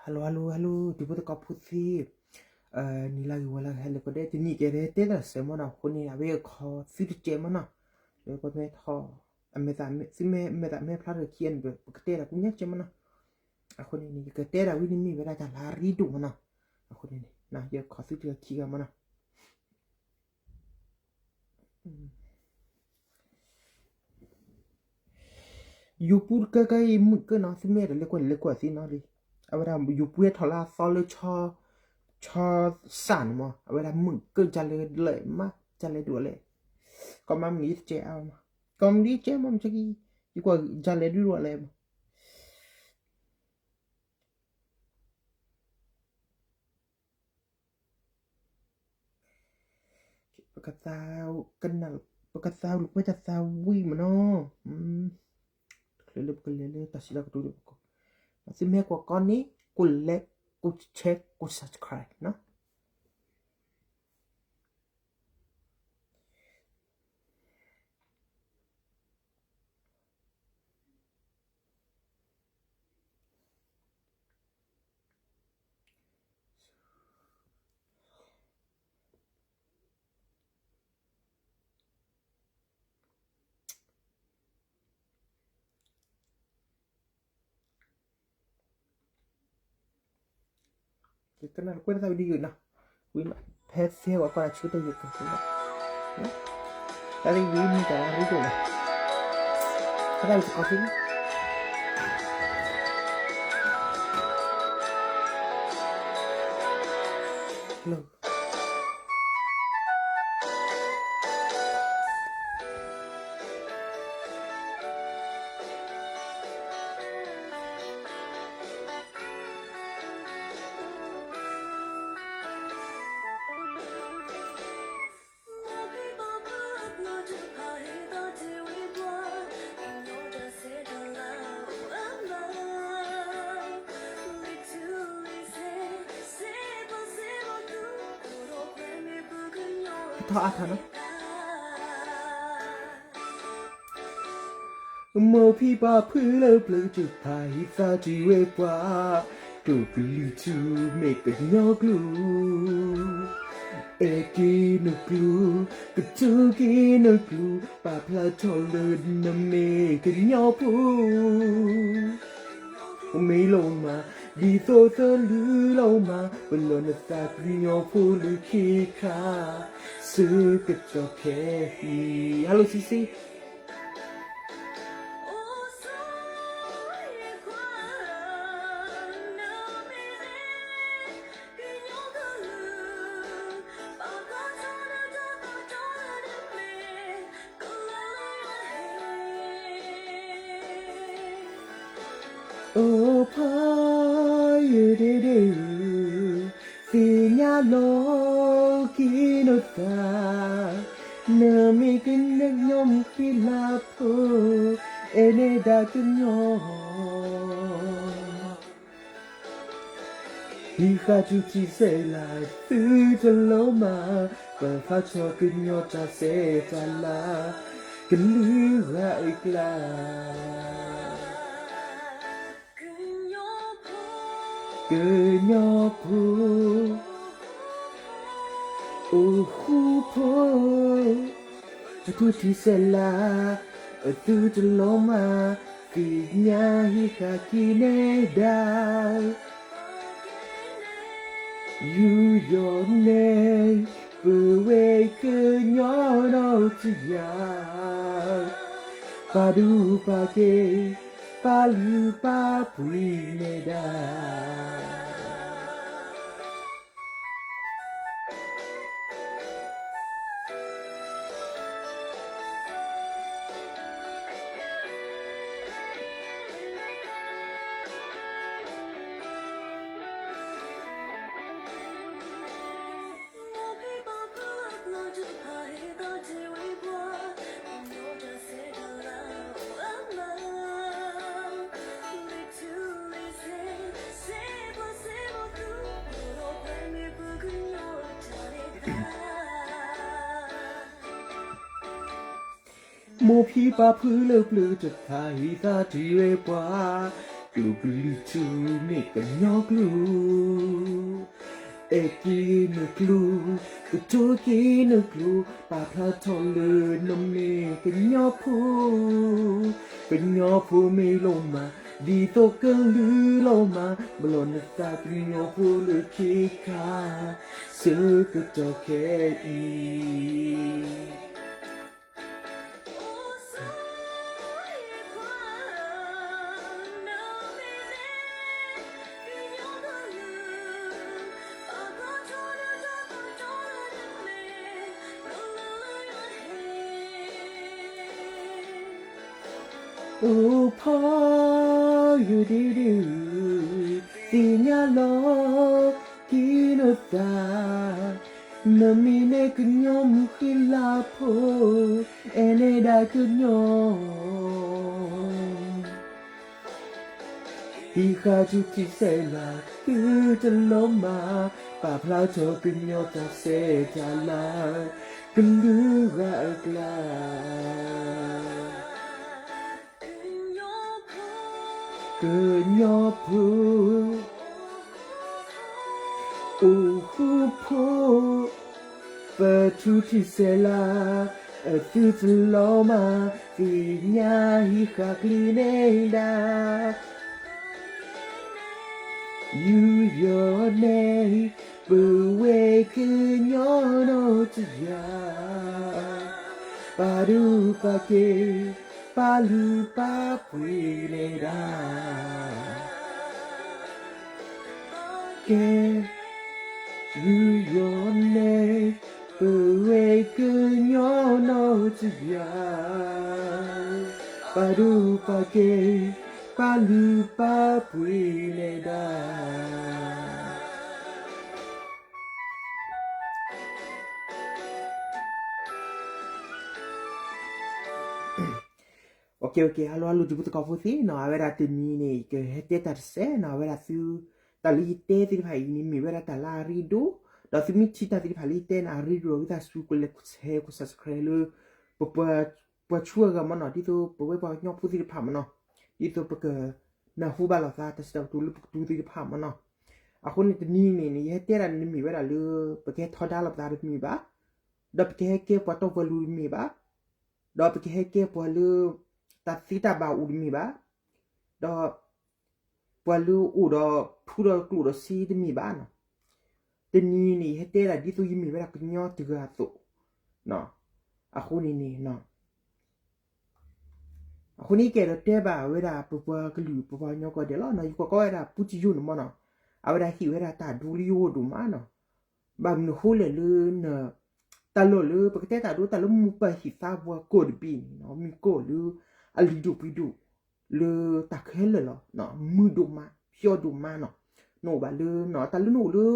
Hello hello hello တံၤဖိသကိးဖိသ့ၣ်, နံၤလၢဂ့ၤဝါလၢဂ့ၤ ဟဲလၢကီၢ်ဒဲး တနံၤကဲဒဲး တဲတၢ်စဲးမနီၤ အဃိန့ၣ် အဝဲအခီသုတကဲမနီၤ, လၢပှၤမဲထီၣ်, အမဲာ်သးမဲာ်သးမဲာ်ဖျါထီၣ်ခံဂၤန့ၣ် ပကတဲတၢ်ကူညါကဲမနီၤ, အဃိန့ၣ်န့ၣ် ယကတဲတၢ်ဝံၤန့ၣ်မ့ၢ်ဝဲဒၣ်တၢ်လၢအရ့ဒိၣ်မနီၤ, အဃိန့ၣ်န့ၣ် ယခီသုတဂၤခံဂၤမနီၤ ယိၤပူတကဲကဲအံၤမုာ်ကၢနီၤ သုမ့ၢ်အဲၣ်ဒိးလဲၤကွၢ်လဲၤကွၢ်သ့နီၤလံ, အဝဲဒၣ်ယိၤပူဟဲထီၣ်လၢအသီလၢ ဆီစၢ်န့ၣ်မး အဝဲဒၣ်မုာ်ကၢ ကလဲၤဒိးလဲၣ်မး ကလဲၤဒိးလဲၣ်, ကီမးမ့ၢ်ယတကဲအါမး, ကီမ့ၢ်ယတကဲမး မ့ၢ်ကဲ ယကွၢ်ကလဲၤဒိးလဲၣ်မး ပကသး, ပကသးလၢပှဲၤတၢ်သးဝံၣ်မနီၤ, တချုးလၢပကလဲၤလၢတၢ်စံးလီၤကတိၤလၢပကီၢ်, သုမ့ၢ်ကွၢ်ကီန့ၣ် ကိးလဲ, ကိးshare, ကိးsubscribeနီၤ. ကနၣ်လၢကွဲးတၢ်သးဝံၣ်ဒ်ယိာ်နီၤ, ဝံၤမး ဖဲသ့ဝဲကွၢ်တၢ်ဆၢကတီၢ်ယကကနၣ်, တၢ်သးဝံၣ်မ့ၢ်တၢ်လၢအရ့ဒိၣ်လီၤ, တၢ်သးဝံၣ်တကီၢ်သ့လီၤ. ထီၣ်အါထီၣ်နီၤ, မိၢ်ဖံပၢ်ဖုလၢပျၢၤကစၢၢ်ဖးဟံးသါတံၢ်ဝဲပှၤ, တိာ်ကလုၢ်ထူမ့ၢ်ကညီကျိာ်, အဲၣ်က့ၤနကျိာ်, ကတိၤက့ၤနကျိာ်, ပာ်ဖျါထီၣ်လၢနမ့ၢ်ကညီဖိ ပမ့ၢ်လီၤမၢ်, ဒ်သိးသလုးလီၤမၢ်, ပလီၢ်နသးကညီဖိလၢခံခါ, ဆၢကတီၢ်ခဲအံၤ, hello စံစံ. အိၣ်ဖးယဒ့ဒ့ဧၢ, သ့ၣ်ညါလီၤက့ၤနသး, နမ့ၢ်ကညီမုၣ်ဃ့လးဖိ, အဲၣ်နဲဒၣ်ကညီ ဟံးဃာ်ထူၣ်ထံဆဲးလၤ သုတလီၤမၢ်, ပာ်ဖျါထီၣ်ကညီတၢ်ဆဲးတၢ်လၤ, ကလုာ်ဂၤအကျါ, ကညီဖိ, အိၣ်ဃူဖိ အထူၣ်ထံဆဲးလၤ, အသုတလီၤမၢ်, သ့ၣ်ညါဟံးဃာ်က့ၤနဲဒၣ်, ယူးယီၣ်နဲ, ပဝဲကညီနီတယၢ်, ပာ်ဒူပာ်ကဲ, ပာ်လုၢ်ပာ်ပှ့ၤနဲဒၣ်. မိၢ်ဖံပၢ်ဖုလၢပျၢၤတဖၣ် ဟံးသါတံၢ်ဝဲပှၤ, ကျိာ်ကလုၢ်ထူန့ၣ်ကညီကျိာ်, အဲၣ်က့ၤနကျိာ်, ကတိၤက့ၤနကျိာ်, ပာ်ဖျါထီၣ်လၢနမ့ၢ်ကညီဖိ, ကညီဖိမ့ၢ်လီၤမး, ဒ်သိးကလုာ်လီၤမး, ဘျီၣ်နသးကညီဖိလၢခံခါ, ဆၢကတီၢ်ခဲအံၤ အိၣ်ဖီယိၣ်ဒ့ဒ့, သ့ၣ်ညါလီၤက့ၤနသး, နမ့ၢ်နဲကညီမုၣ်ဃ့လးဖိ, အဲၣ်နဲဒၣ်ကညီ ဟံးဃာ်ထူထံဆဲးလၤ သုတလီၤမၢ်, ပာ်ဖျါထီၣ်ကညီတၢ်ဆဲးတၢ်လၤ, ကလုာ်ဂၤအကျါ ကညီဖိ အိၣ်ဃူဖိ, ပထူထံဆဲးလၤ, အသုတလီၤမၢ်, သ့ၣ်ညါဟံးဃာ်ကလုာ်နဲဒၣ်, ယူးယီၣ်နဲ, ပဝဲကညီနီတယၤ, ပာ်ဒိၣ်ပာ်ကဲ, ပာ်လုၢ်ပာ်ပှ့ၤနဲဒၣ် ကဲ, ယူးယီၣ်နဲ, ပဝဲကညီနီတယၤ, ပာ်ဒိၣ်ပာ်ကဲ, ပာ်လုၢ်ပာ်ပှ့ၤနဲဒၣ် ဟါလီၤ ဟါလီၤ တံၤဖိသကိးဖိသ့ၣ်နီၤ, အဝဲဒၣ်တနံၤန့ၣ် ယကဟဲတဲတၢ်တစဲးနီၤ, အဝဲဒၣ်သု တၢ်လၢယတဲသ့ၣ်တဖၣ်အံၤန့ၣ် မ့ၢ်ဝဲဒၣ်တၢ်လၢအရ့ဒိၣ်, ဒီးသုမ့ၢ်ထံၣ်တၢ်သ့ၣ်တဖၣ်လၢယတဲန့ၣ် အရ့ဒိၣ်ဒီး ဝံသးစူၤကွၢ်လဲၤ share ကွၢ် subscribe လၢ ပပှၤဆူအဂၤမ့ၢ်နီၤ, ဒ်သိးပဝဲပှၤကညီဖိသ့ၣ်တဖၣ်မ့ၢ်နီၤ, ဒ်သိးပကနၢ်ဟူဘၣ်လိာ်သး တၢ်စံးတၢ်ကတိၤလၢပကတိၤသ့ၣ်တဖၣ်မ့ၢ်နီၤ. အဃိန့ၣ်တနံၤန့ၣ်န့ၣ် ယဟဲတဲဒၣ်န့ၣ် မ့ၢ်ဝဲဒၣ်လၢ ပကဟဲထီဒါလိာ်ပသးတမ့ၢ်ဘၣ်, ဒီးပကဟဲကဲပှၤတီပှၤလိၤတမ့ၢ်ဘၣ်, ဒီးပကဟဲကဲပှၤလၢ တၢ်သ့တၢ်ဘၣ်အိၣ်တမ့ၢ်ဘၣ်, ဒီး ပှၤလၢအိၣ်ဒီးထူဒီးကျိာ်ဒီးစ့တမ့ၢ်ဘၣ်နီၤ. တနံၤန့ၣ် ယဟဲတဲဒၣ်ဒ်သိးယမ့ၢ်ဝဲဒၣ်ကညီတဂၤအသိး, အဃိန့ၣ်န့ၣ် အဃိန့ၣ် ယကအဲၣ်ဒိးတဲဘၣ်ဝဲဒၣ် ပပှၤကလုာ် ပပှၤကညီကိးဂၤဒဲးလီၤနီၤ. ယကွၢ်ကီဝဲဒၣ် ပူၣ်တယိၣ်န့ၣ်မ့ၢ်နီၤ, အဝဲဒၣ်ဟ့ၣ်ဝဲဒၣ်တၢ်ဒိလၢယဂီၢ်ဒိၣ်မးနီၤ. ဘၣ်မနုၤဃိလဲၣ်လၢ တၢ်လီၢ်လၢ ပကတဲတၢ်ဒိ တၢ်လၢမိၢ်ပၢ်ဟ့ၣ်သါပှၤကိးတဘ့ၣ်န့ၣ်နီၤ, မ့ၢ်ကိးလၢ အလံၤဒိၣ်ပှ့ၤဒိၣ် လၢတၢ်ခဲလၢာ်လီၤ. မုာ်ဒိၣ်မး ပျီဒိၣ်မးနီၤ. နအိၣ်ဘၣ်လၢ တၢ်လၢနအိၣ်လၢ တၢ်လၢ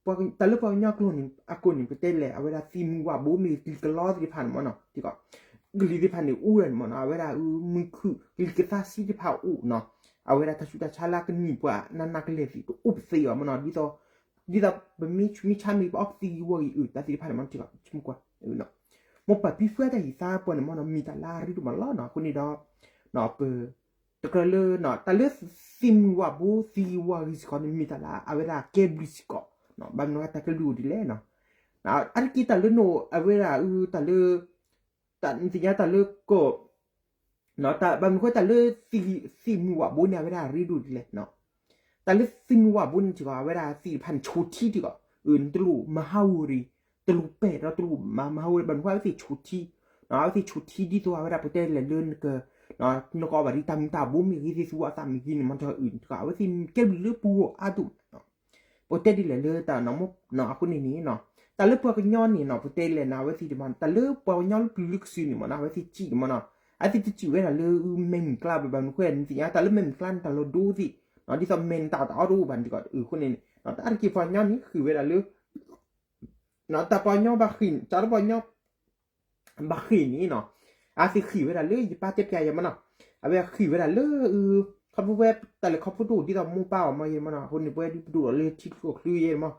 ပှၤကညီကျိာ်န့ၣ် အကိာ်န့ၣ် ပတဲလဲၣ် အဝဲဒၣ်သံမုၢ်ဝၣ်ဘိမ့ၢ်ဂ့ၤ ကလံၤကလီသ့ၣ်တဖၣ်န့ၣ်မ့ၢ်နီၤ, ကလံၤသ့ၣ်တဖၣ်န့ၣ် အိၣ်ဒၣ်န့ၣ်မ့ၢ်နီၤ, အဝဲဒၣ်မုၢ်ခုၣ် ကလံၤကသါစံးတဖၣ်အိၣ်နီၤ, အဝဲဒၣ်တၢ်ဆူးတၢ်ဆါလၢအကနံၣ်ပှၤနးနးကလဲာ်သ့ၣ် တအိၣ်ပသ့အီၤမ့ၢ်နီၤ, ဒ်သိး ဒ်သိးပမ့ၢ်ဆူးမ့ၢ်ဆါမ့ၢ် ပအီၣ်ပသံဝီဂ့ၤအုး တၢ်သ့ၣ်တဖၣ်န့ၣ်မ့ၢ်နီၤ, ထံၣ်ဘၣ် ဆိကမိၣ်ကွၢ် မိၢ်ပၢ်ဖံဖုတၢ်ဟ့ၣ်သါပှၤန့ၣ်မ့ၢ်နီၤ မ့ၢ်တၢ်လၢအရ့ဒိၣ်မးလီၤနီၤ. အဃိန့ၣ်ဒီး ပ တကြၢးလၢ တၢ်လၢသံမုၢ်ဝၣ်ဘိသံဝီဂ့ၤစ့ၢ်ကီးန့ၣ် မ့ၢ်တၢ်လၢအဝဲဒၣ်ကဲဘျုးစ့ၢ်ကီး, ဘၣ်မနုၤတၢ်ကလုၢ်အိၣ်ဒ်လဲၣ်နီၤ. အါတက့ၢ်တၢ်လၢနအိၣ်အဝဲဒၣ်အု တၢ်လၢ နသ့ၣ်ညါတၢ်လၢကီၢ် ဘၣ်မနုၤဃိတၢ်လၢ သံမုၢ်ဝၣ်ဘိန့ၣ် အဝဲဒၣ်ရ့ဒိၣ်ဒ်လဲၣ်နီၤ. တၢ်လၢသံမုၢ်ဝၣ်ဘိန့ၣ်စ့ၢ်ကီး အဝဲဒၣ်သ့ၣ်တဖၣ်န့ၣ် ဆိထံတ့ၢ်ကီး, နတလိၣ်မၤဟးဂီၤရံၤ တလိၣ်ပဲာ်ဒီးတလိၣ်မၤမၤဟးဂီၤရံၤ ဘၣ်မနုၤဃိအဝဲသ့ၣ်ဆိထံ, အဝဲသ့ၣ်ဆိထံဒ်သိးအဝဲဒၣ်ပတဲလဲၣ်လၢ နကအီၣ်ဘၣ်ဒ်တၢ်မုၢ်တၢ်ဘိမ့ၢ်ဂ့ၤ သ့ၣ်သူအသးမ့ၢ်ဂ့ၤန့ၣ် မ့ၢ်တၢ်အု အဝဲသ့ၣ်ကဲဘျုးလၢပဂီၢ်အါဒိၣ်မးနီၤ. ပတဲဒ်လဲၣ်လၢတၢ် အဃိန့ၣ်န့ၣ်နီၤ, တၢ်လၢပှၤကညီန့ၣ်နီၤ ပတဲလဲၣ်နီၤ အဝဲသ့ၣ်တမး တၢ်လၢပှၤကညီလၢပျုၤလၢကစုာ်န့ၣ်မ့ၢ်နီၤ အဝဲသ့ၣ်စံၣ်န့ၣ်မ့ၢ်နီၤ, အဝဲသ့ၣ်တစံၣ်ဝဲဒၣ်လၢ မဲၢ်မုၢ်ကျါဘၣ် ဘၣ်မနုၤဃိ နသ့ၣ်ညါ တၢ်လၢမဲၢ်မုၢ်ကျါန့ၣ် တၢ်လီၤဒိသ့ၣ်, ဒ်သိးမဲာ်နတၢ်တအီၣ်တအိၣ်ဘၣ်န့ၣ်တက့ၢ် အဃိန့ၣ် တၢ်အါတက့ၢ်ပှၤကညီန့ၣ် ဃ့ၢ်ဝဲဒၣ်လၢ တၢ်ပှၤကညီဘၣ်ဃ့ၢ်န့ၣ် တၢ်လၢပှၤကညီ ဘၣ်ဃ့ၢ်န့ၣ်နီၤ, အဝဲသ့ၣ်ဃ့ၢ်ဝဲဒၣ်လၢ ယပၢ်တဲပျးယၤမ့ၢ်နီၤ, အဝဲဃ့ၢ်ဝဲဒၣ်လၢ ခီဖျိဝဲ တၢ်လဲၤခီဖျိတအိၣ်ဒ်သိးမိၢ်ပၢ်အီၤမ့ၢ်ယဲမ့ၢ်နီၤ, အဃိန့ၣ် ပဝဲဒုးပဒိၣ်ဒီးလၢထံကျိချၢယဲမ့ၢ်,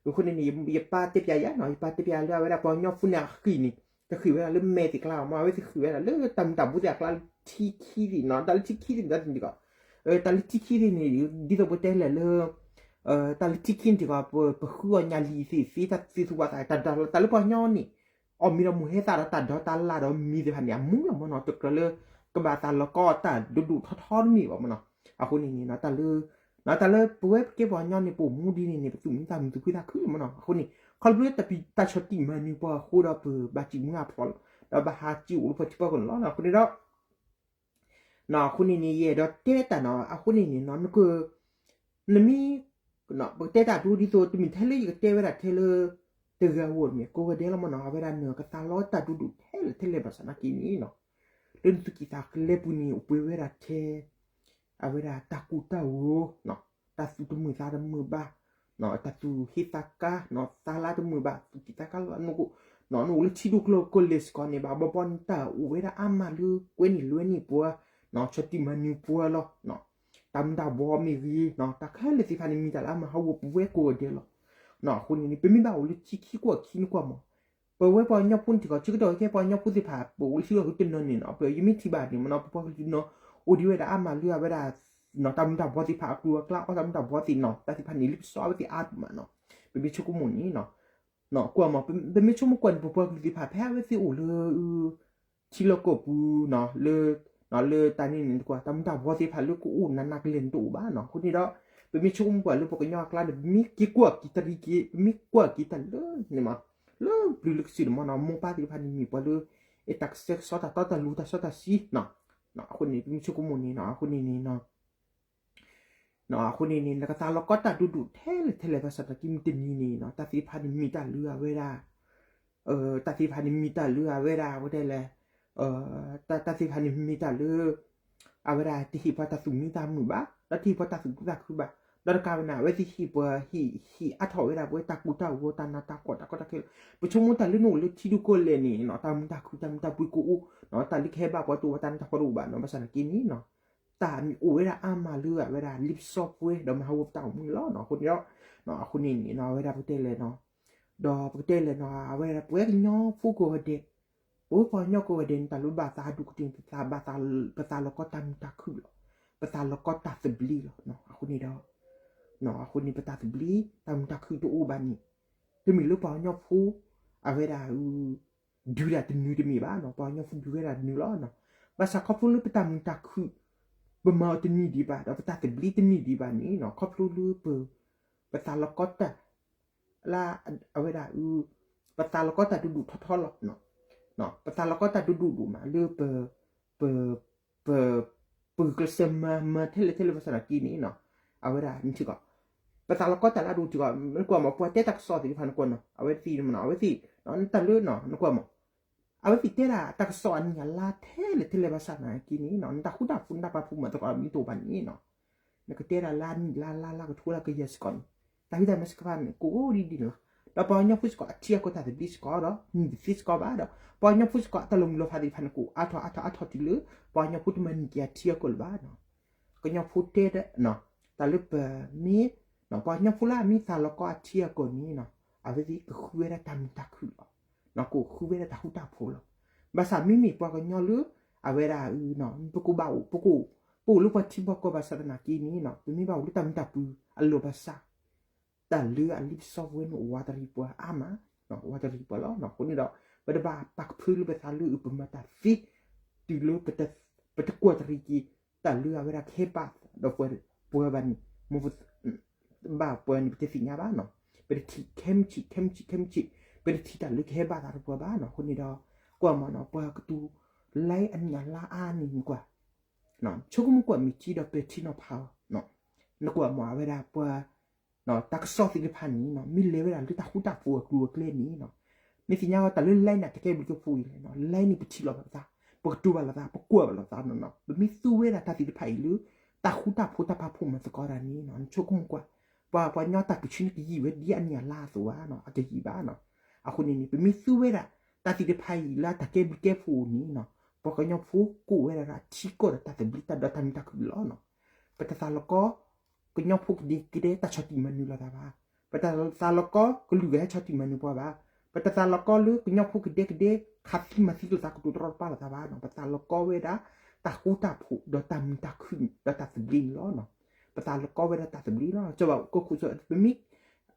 အဃိန့ၣ်န့ၣ် ယပၢ်တဲပျးယၤနီၤ, ယပၢ်တဲပျးလၢအဝဲဒၣ်ပှၤကညီဖိန့ၣ်အဃ့ၢ်န့ၣ် တဃ့ၢ်ဝဲဒၣ်လၢမဲာ်သ့ၣ်ကျါမ့ၢ်, အဝဲသ့ၣ်ဃ့ၢ်ဝဲဒၣ်လၢတၢ်မုၢ်တၢ်ဘိသ့ၣ်အကျါလၢထံခံသ့ၣ်နီၤ, တၢ်လၢထံခံသ့ၣ်န့ၣ် တၢ်သ့ၣ်န့ၣ်တက့ၢ် တၢ်လၢထံခံသ့ၣ်န့ၣ် ဒ်သိးပတဲလဲၣ်လၢ တၢ်လၢထံခံန့ၣ်တခီ ပဃုအီၣ်ညၣ်လံသ့ၣ်သ့ တၢ်သ့ၣ်သူဝါသး တၢ်လၢပှၤကညီန့ၣ် အီၣ်မ့ၤဒီးမိၢ်ဟဲသၣ်ဒီးတၢ်ဒီးတၢ်လၢ်ဒီးမံၤသ့ၣ်တဖၣ်န့ၣ် အမူလီၤမ့ၢ်နီၤ တကြၢးလၢ ကဘၣ်သးလီၤကီတၢ်ဒိၣ်ဒိၣ်ထီထီတမ့ၢ်ဘၣ်မ့ၢ်နီၤ. အဃိန့ၣ်န့ၣ် တၢ်လၢ တၢ်လၢပဝဲပကဲပှၤကညီန့ၣ် ပအိၣ်မူဒ်န့ၣ်န့ၣ် ပသူၣ်မံသးမုာ်သူၣ်ခုသးခုလီၤမ့ၢ်နီၤ. အဃိန့ၣ် ခီဖျိလၢတၢ်ဆီၣ်တံၢ်မၤနၢၤပှၤအဃိဒီး ပဘၣ်စံၣ်မူအဖျိးလီၤ ဒီးဘၣ်ဟးစံၣ်အိၣ်လၢပှၤထံပှၤကီၢ်န့ၣ်လီၤ. အဃိန့ၣ်ဒီး အဃိန့ၣ်န့ၣ် ယအဲၣ်ဒိးတဲတၢ်နီၤ အဃိန့ၣ်န့ၣ် နက နမ့ၢ် ပကတဲတၢ်ဒ်သိး တမ့ၢ်ထဲလၢယကတဲဝဲဒၣ်ထဲလၢ တဂၤဧိၤတမ့ၢ် ကိးဂၤဒဲးလီၤမ့ၢ်နီၤ အဝဲဒၣ်နကသးလီတၢ်ဒိၣ်ဒိၣ်ထဲလဲၣ်ထဲလဲၣ်ဘၣ်ဆၣ်သနာ်က့န့ၣ်နီၤ လၢနသူၣ်ကံၢ်သးလဲပူၤန့ၣ် အိၣ်ပှဲၤဝဲဒၣ်ထဲ အဝဲဒၣ်တၢ်ကူၣ်တၢ်ဂီၤ တၢ်သူၣ်တမုာ်သးတမုာ်ဘၣ် တၢ်သူၣ်ဟ့သးကါ သးလၢတမုာ်ဘၣ် သူၣ်ကံၢ်သးကါလီၤ နအိၣ်လၢထံဒိၣ်ကျိၤကီၢ်လဲၢ်စ့ၢ်ကီးန့ၣ် ဘၣ်ဘီဘီန့ၣ် တၢ်အိၣ်ဝဲဒၣ်အါမးလၢကွဲန့ၢ်လွဲန့ၢ်ပှၤ ဆီၣ်တံၢ်မၤနၢၤပှၤလီၤ တၢ်မူၤတၢ်ဘှီးမ့ၢ်ဂ့ၤ တၢ်ခဲလၢာ်သ့ၣ်တဖၣ်န့ၣ် မ့ၢ်တၢ်လၢအမၤဟးဂီၤပဝဲကိးဂၤဒဲးလီၤ. အဃိန့ၣ်န့ၣ် ပမ့ၢ်ဘၣ်အိၣ်လၢထံခံကွၢ်ခံနကွၢ်မး ပဝဲပှၤကညီဖိန့ၣ်ထံကီၢ် ဆၢကတီၢ်ခဲပှၤကညီဖိသ့ၣ်တဖၣ် ပအိၣ်လၢထံလီၢ်ဃုတနီၤန့ၣ်နီၤ ပယမ့ၢ်ထံၣ်ဘၣ်န့ၣ်မ့ၢ်နီၤ ပပှၤကလုာ်နီၤ အိၣ်ဒံးဝဲဒၣ်အါမးလၢအဝဲဒၣ် တၢ်မူၤတၢ်ဘှီးသ့ၣ်တဖၣ် အကျိၤအကျါ အီၣ်တၢ်မူၤတၢ်ဘှီးသ့ၣ်နီၤ တၢ်သ့ၣ်တဖၣ်န့ၣ် လံပစီအဝဲသ့ၣ်အါဒိၣ်မးနီၤ ပမ့ၢ်ဆိကမိၣ်န့ၣ်နီၤ ကွၢ်မး ပမ့ၢ်ဆိကမိၣ်ကွၢ်န့ၣ် ပပှၤကလုာ်သ့ၣ်တဖၣ် ဖဲအဝဲသ့ၣ်အိၣ်လၢ ထံလီၢ်ကီၢ်ပူၤနီၤ လၢ လၢတၢ်န့ၣ်န့ၣ်တကွၢ် တၢ်မူၤတၢ်ဘှီးသ့ၣ်တဖၣ်လၢကအိၣ်နးနးကလဲာ်န့ၣ်တအိၣ်ဘၣ်နီၤ အဃိန့ၣ်ဒီး ပမ့ၢ်ဆိကမိၣ်ကွၢ်လၢပှၤကညီအကျါန့ၣ် ပမ့ၢ်က့ၤကွၢ်က့ၤတရံးက့ၤ ပမ့ၢ်ကွၢ်က့ၤတၢ်လၢန့ၣ်မး လၢပျၢၤလၢကစၢၢ်န့ၣ်မ့ၢ်နီၤ မိၢ်ပၢ်သ့ၣ်တဖၣ်န့ၣ်မ့ၢ်ပှၤလၢ အဲၣ်တၢ်ကစဲကစီတၢ်တီတၢ်လိၤတၢ်စီတၢ်ဆှံ အဃိန့ၣ် ပမ့ၢ်ဆိကမိၣ်န့ၣ်နီၤ အဃိန့ၣ်န့ၣ်နီၤ အဃိန့ၣ်န့ၣ် နကသးလီၤကီတၢ်ဒိၣ်ဒိၣ်ထဲလဲၣ်ထဲလဲၣ်ဘၣ်ဆၣ်သနာ်က့မုၢ်တနံၤန့ၣ်နီၤ တၢ်သ့ၣ်တဖၣ်န့ၣ်မ့ၢ်တၢ်လၢအဝဲဒၣ် တၢ်သ့ၣ်တဖၣ်န့ၣ်မ့ၢ်တၢ်လၢအဝဲဒၣ် ပတဲလဲၣ် တၢ်သ့ၣ်တဖၣ်န့ၣ်မ့ၢ်တၢ်လၢ အဝဲဒၣ်တဟ့ၣ်ပှၤတၢ်သူၣ်မံသးမုာ်ဘၣ် ဒီးတဟ့ၣ်ပှၤတၢ်သူၣ်ခုသးခုဘၣ် ဒီးတကးဝဲန့ၣ် အဝဲသ့ၣ်ဟ့ၣ်ပှၤ ဟ့ၣ်အါထီၣ်ဝဲဒၣ်ပဝဲတၢ်ကူၣ်တၢ်ဂီၤတၢ်နးတၢ်ဖှီၣ်တၢ်ကီတၢ်ခဲလၢာ် ပဆိကမိၣ်တၢ်လၢနအိၣ်လၢထံဒိၣ်ကီၢ်လဲၢ်န့ၣ်နီၤ တၢ်မုာ်တၢ်ခုၣ်တၢ်မုာ်တၢ်ဘှီးကအိၣ်နီၤ တၢ်လၢကဟဲဘၣ်ပှၤတအိၣ်ဘၣ် တၢ်နးတၢ်ဖှီၣ်တအိၣ်ဘၣ်နီၤ ဘၣ်ဆၣ်သနာ်က့န့ၣ်နီၤ တၢ်မ့ၢ်အိၣ်ဝဲဒၣ်အါမးလၢအဝဲဒၣ်လံပစီပှဲၤ ဒီးမၤဟးဂီၤပတၢ်အိၣ်မူန့ၣ်လီၤ. အဃိန့ၣ်ဒီး အဃိန့ၣ်န့ၣ်နီၤ အဝဲဒၣ်ပကတဲလဲၣ်နီၤ ဒီးပကတဲလဲၣ်နီၤ အဝဲဒၣ်ပဝဲကညီဖိကိးဂၤဒဲး ပဝဲပှၤကညီကိးဂၤဒဲးန့ၣ် တၢ်လၢဘၣ်သးဒိၣ်ကတၢၢ်န့ၣ် ပသးဘၣ်သး ပသးလီၤကီတၢ်မုာ်တၢ်ခုၣ်လီၤ. ပသးလီၤကီတၢ်သဘျ့လီၤ. အဃိန့ၣ်ဒီး အဃိန့ၣ် ပတၢ်သဘျ့ တၢ်မုာ်တၢ်ခုၣ်တအိၣ်ဘၣ်န့ၣ် တမ့ၢ်လၢပှၤကညီဖိ အဝဲဒၣ် ဒုးတၢ်တနုၤတမ့ၢ်ဘၣ်နီၤ ပှၤကညီဖိဒုးဝဲဒၣ်တနုၤလီၤ. ဘၣ်ဆၣ်ခီဖျိလၢပတၢ်မုာ်တၢ်ခုၣ် ပမၤအီၤတနံၤဒံးဘၣ် ဒီးပတၢ်သဘျ့တနံၤဒံးဘၣ်န့ၣ်နီၤ ခီဖျိလၢပ ပသးလီၤကီတၢ် လၢ အဝဲဒၣ် ပသးလီၤကီတၢ်ဒိၣ်ဒိၣ်ထီထီလီၤ. ပသးလီၤကီတၢ်ဒိၣ်ဒိၣ်ဒိၣ်မးလၢပ ပ ပ ပဂုာ်ကျဲးစၢးမၤမၤထဲလဲၣ်ထဲလဲၣ်ဘၣ်ဆၣ်သနာ်က့န့ၣ်နီၤ အဝဲဒၣ်နထံကီၢ် ပသးလီၤကီတၢ်လၢအဒိၣ်ထံကီၢ် နကွၢ်မး ပှၤတဲတၢ်ကစီၣ်သ့ၣ်တဖၣ်နကွၢ်နီၤ အဝဲသ့ၣ်မနီၤ အဝဲသ့ၣ် တၢ်လၢနီၤ နကွၢ်မး အဝဲသ့ၣ်တဲဒၣ်တၢ်ကစီၣ်အနံၣ်အလါထဲလဲၣ်ထဲလဲၣ်ဘၣ်ဆၣ်သနာ်က့န့ၣ်နီၤ နတၢ်ဃူတၢ်ဖိးနတၢ်ပာ်ဖှိၣ်မၤသကိးမ့ၢ်တအိၣ်ဘၣ်န့ၣ်နီၤ နကတဲဒၣ်လၢအနံၣ်လါလါလါကထိလၢကယဲၢ်စ့ၢ်ကီးန့ၣ် တၢ်ဖံးတၢ်မၤစ့ၢ်ကီးဘၣ်န့ၣ် ကအိၣ်ဒ်ဒ်န့ၣ်လီၤ. ဒီးပှၤကညီဖိစ့ၢ်ကီးအထံအကီၢ်တၢ်သဘျ့စ့ၢ်ကီးဒီး နံၣ်တသ့စ့ၢ်ကီးဘၣ်ဒီး ပှၤကညီဖိစ့ၢ်ကီးအတၢ်လီၤမုၢ်လီၤဖးသ့ၣ်တဖၣ်န့ၣ် ကအိၣ်အါထီၣ်အါထီၣ်အါထီၣ်တုၤလၢ ပှၤကညီဖိတမၤန့ၢ်က့ၤအထံအကီၢ်လၢၤဘၣ်နီၤ ကညီဖိတဲဒၣ် တၢ်လၢပမ့ၢ် ပှၤကညီဖိလၢအမ့ၢ်သးလီၤကီအထံအကီၢ်န့ၣ်နီၤ အဝဲသ့ၣ်ကဃုဝဲဒၣ်တၢ်မုာ်တၢ်ခုၣ်လီၤ. ကဃုဝဲဒၣ်တၢ်ဃူတၢ်ဖိးလီၤ. ဘၣ်ဆၣ်မ့မ့ၢ်ပှၤကညီလၢ အဝဲဒၣ် ပကဘၣ်အိၣ် ပက ပအိၣ်လၢပှၤထံပှၤကီၢ်ဘၣ်ဆၣ်သနာ်က့န့ၣ်နီၤ ပမ့ၢ်ဘၣ်အိၣ်လၢတၢ်မုာ်တၢ်ခုၣ်အလီၢ်ဘၣ်ဆၣ် တၢ်လၢအလံပစီပဝဲန့ၣ် အိၣ်ဝးတရံးပှၤအါမး အိၣ်ဝးတရံးပှၤလီၤ. အဃိန့ၣ်ဒီး ပတဘၣ်ပာ်ကဖၢလၢပသးလၢပမၤတၢ်သ့ တုၤလၢ ပတကွၢ်တရံးက့ၤ တၢ်လၢအဝဲဒၣ်ကဟဲဘၣ်ဒီးပှၤဘၣ်န့ၣ် မ့ၢ် ဘၣ်ပှၤန့ၣ် ပတသ့ၣ်ညါဘၣ်နီၤ ပတထံၣ်ခဲမုၢ်ဆ့ၣ် ခဲမုၢ်ဆ့ၣ် ခဲမုၢ်ဆ့ၣ် ပတထံၣ်တၢ်လၢကဟဲဘၣ်သးဒီးပှၤဘၣ်နီၤ. အဃိန့ၣ်ဒီး ကွၢ်မးနီၤ ပှၤကတိၤ လဲအနံၣ်အလါအါန့ၣ်ကွၢ် ဆိကမိၣ်ကွၢ်မ့ၢ်ကံဒီးပဲာ်ထံနီၤဖးအီၤ နကွၢ်မး အဝဲဒၣ်ပှၤ တၢ်ကစီၣ်သ့ၣ်တဖၣ်န့ၣ် မ့ၢ်လဲၤဝဲဒၣ်လၢတၢ်ဃူတၢ်ဖိးအကျိၤအကျဲန့ၣ် မ့ၢ်သ့ၣ်ညါဝဲတၢ်လၢလဲန့ၣ် တကဲဘျုးကဲဖှိၣ်အံၤလဲၣ် လဲန့ၣ် ပထံၣ်လိာ်ဘၣ်ပသး ပကတိၤဘၣ်လိာ်သး ပကွၢ်ဘၣ်လိာ်သးနီၤ ပမ့ၢ်သူဝဲဒၣ်တၢ်သ့ၣ်တဖၣ်အံၤလၢ တၢ်ဃူတၢ်ဖိးတၢ်ပာ်ဖှိၣ်မၤသကိးတၢ်န့ၣ် နဆိကမိၣ်ကွၢ် ပှၤ ပှၤကညီတၢ်ပၢဆှၢန့ၣ်ကယံာ်ဝဲဒ်အနံၣ်အလါအသိးဧါ အကယံာ်ဘၣ်နီၤ. အဃိန့ၣ်န့ၣ် ပမ့ၢ်သူဝဲဒၣ် တၢ်သ့ၣ်တဖၣ်အံၤလၢအတၢ်ကဲဘျုးကဲဖှိၣ်န့ၣ်နီၤ ပှၤကညီဖိကအိၣ်ဝဲဒၣ်ဒီးထံကီၢ်ဒီးတၢ်သဘျ့တၢ်ဒီးတၢ်မုာ်တၢ်ခုၣ်လီၤနီၤ. ပတသးလီၤကီ ကညီဖိကဒဲကဒဲတၢ်ဆီၣ်တံၢ်မၤနၢၤလိာ်သးဘၣ်. ပတသးလီၤကီကလုာ်ဂၤဟဲဆီၣ်တံၢ်မၤနၢၤပှၤဘၣ်. ပတသးလီၤကီလၢကညီဖိကဒဲကဒဲ ခးသံမၤသံလိာ်သးကတိၤတရီတပါလိာ်သးဘၣ်နီၤ. ပသးလီၤကီဝဲဒၣ် တၢ်ဃူတၢ်ဖိး ဒီးတၢ်မုာ်တၢ်ခုၣ် ဒီးတၢ်သဘျ့န့ၣ်လီၤ. ပသးလီကီဝဲဒၣ်တၢ်သဘျ့လီၤ. ကၠီဘၣ်ကီၢ်ခိၣ်စီၤ ပမ့ၢ်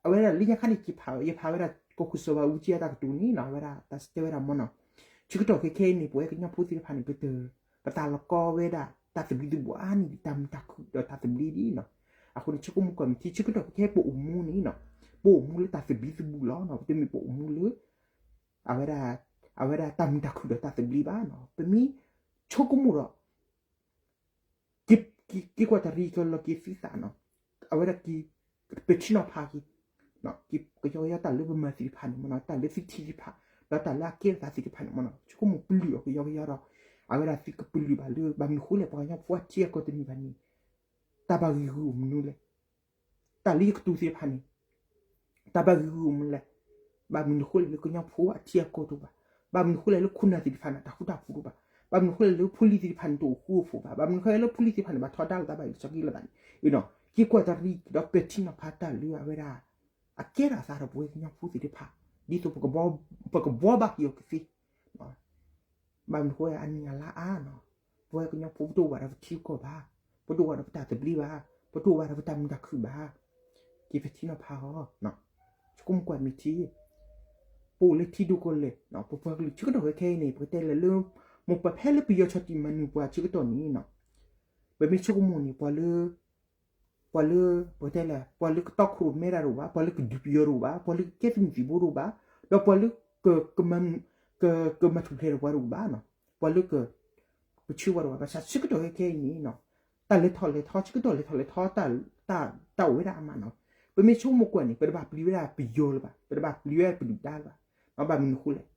အဝဲဒၣ်လၢညါခါန့ၣ် ယဖး ယဖးဝဲဒၣ် ကီၢ်ခိၣ်စီၤဘၣ်အူကၠံအတၢ်ကတိၤန့ၣ်နီၤ အဝဲဒၣ်တၢ်တဲဝဲဒၣ်မ့ၢ်နီၤ, ဆၢကတီၢ်ခဲခဲအံၤန့ၣ် ပဝဲကညီဖိသ့ၣ်တဖၣ်န့ၣ် ပတ ပသးလီကီဝဲဒၣ် တၢ်သဘျ့သဘျ့အါန့ၢ်ဒံး တၢ်မုာ်တၢ်ခုၣ်ဒီးတၢ်သဘျ့ဒ်နီၤ. အဃိန့ၣ် ဆိကမိၣ်ကွၢ်မ့ၢ်ထံ ဆၢကတီၢ်ခဲခဲပအိၣ်မူန့ၣ်နီၤ, ပအိၣ်မူလၢတၢ်သဘျ့သဘျ့လီၤနီၤ. ပတမ့ၢ်ပအိၣ်မူလၢ အဝဲဒၣ် အဝဲဒၣ်တၢ်မုာ်တၢ်ခုၣ်ဒီးတၢ်သဘျ့ဘၣ်နီၤ. ပမ့ၢ်ဆိကမိၣ်ဒီး က့ၤကွၢ်တၢ်ရံၣ်ကလီၤက့ၤသုသးနီၤ, အဝဲဒၣ်က့ၤ ပထံနီၤဖးက့ၤ ကယီကယီတၢ်လၢပမၤသ့ၣ်တဖၣ်န့ၣ်မ့ၢ်နီၤ, တၢ်လၢသုထံသ့ၣ်တဖၣ် ဒီးတၢ်လၢအကဲထီၣ်သးသ့ၣ်တဖၣ်န့ၣ်မ့ၢ်နီၤ, ဆိကမိၣ်ပလုၢ်အီၤကယီကယီဒီး အဝဲဒၣ်သုကပလုၢ်ဘၣ်လၢ ဘၣ်မနုၤဃိလဲၣ် ပှၤကညီဖိအထံအကီၢ်တနံၤဘၣ်န့ၣ် တၢ်ဘၣ်ဂံာ်ဂူာ်အိၣ်မနုၤလဲၣ်, တၢ်လၢယကတိၤသ့ၣ်တဖၣ်န့ၣ် တၢ်ဘၣ်ဂံာ်ဂူာ်အိၣ်မနုၤလဲၣ်, ဘၣ်မနုၤဃိလဲၣ်လၢကညီဖိအထံအကီၢ်တအိၣ်ဘၣ်, ဘၣ်မနုၤဃိလဲၣ်လၢခိၣ်နၢ်သ့ၣ်တဖၣ်န့ၣ် တၢ်ဃူတၢ်ဖိးတအိၣ်ဘၣ်, ဘၣ်မနုၤဃိလဲၣ်လၢဖိလံၤသ့ၣ်တဖၣ်န့ၣ် တအိၣ်ဃူအိၣ်ဖိးဘၣ်, ဘၣ်မနုၤဃိလဲၣ်လၢဖိလံၤသ့ၣ်တဖၣ်န့ၣ် ဘၣ်ထီဒါလိာ်သးဘၣ်အံၤလီၤဆီက့လိာ်သးန့ၣ်, က့ၤကွၢ်တၢ်ရံၣ်ဒီးပထံနီၤဖးတၢ်လၢအဝဲဒၣ် အကဲထီၣ်အသးဒီးပဝဲကညီဖိသ့ၣ်တဖၣ် ဒ်သိး ပကဘှီဘၣ်က့ၤအီၤကသ့ ဘၣ်မနုၤဃိအနံၣ်အလါအါနီၤ, ပဝဲကညီဖိပတအိၣ်ဘၣ်ဒီးပထံပကီၢ်ဘၣ်, ပတအိၣ်ဘၣ်ဒီးပတၢ်သဘျ့ဘၣ်, ပတအိၣ်ဘၣ်ဒီးပတၢ်မုာ်တၢ်ခုၣ်ဘၣ်, က့ၤပထံနီၤဖးအီၤ, ဆိကမိၣ်ကွၢ်မ့ၢ်ထံ, ပအိၣ်လၢထံဒိၣ်ကီၢ်လဲၢ် ပပှၤကလုာ်ဆၢကတီၢ်ခဲခဲအံၤန့ၣ် ပကတဲလဲၣ်လၢ မိၢ်ပၢ်ဖဲလၢပယီၤဆီၣ်တံၢ်မၤနၢၤပှၤဆၢကတီၢ်န့ၣ်နီၤ, ပမ့ၢ်ဆိကမိၣ်န့ၣ် ပှၤလၢ ပှၤလၢ ပတဲလဲၣ် ပှၤလၢကတီခိၣ်ရိၣ်မဲတၢ်တအိၣ်ဘၣ်, ပှၤလၢကဒုးပယီၤတအိၣ်ဘၣ်, ပှၤလၢကကဲသုးမုၢ်သံၣ်ဘိတအိၣ်ဘၣ်, ဒီးပှၤလၢ ကမၤထူၣ်ဖျဲးဒီးပှၤတအိၣ်ဘၣ်နီၤ, ပှၤလၢက ပဆၢပှၤတအိၣ်ဘၣ်, ဘၣ်ဆၣ်ဆၢကတီၢ်ခဲခဲအံၤန့ၣ်နီၤ, တၢ်လဲၤထီၣ်လဲၤထီ ဆၢကတီၢ်လဲၤထီၣ်လဲၤထီ တၢ်အိၣ်ဝဲဒၣ်အါမးနီၤ, ပမ့ၢ်ဆိကမိၣ်ကွၢ်န့ၣ် ပတဘၣ်ပျံၤဝဲဒၣ်ပယီၤလၢၤဘၣ်, ပတဘၣ်ပျံၤဝဲဒၣ်ပဒုၣ်ဒါလၢၤဘၣ်, ဘၣ်မနုၤဃိလဲၣ်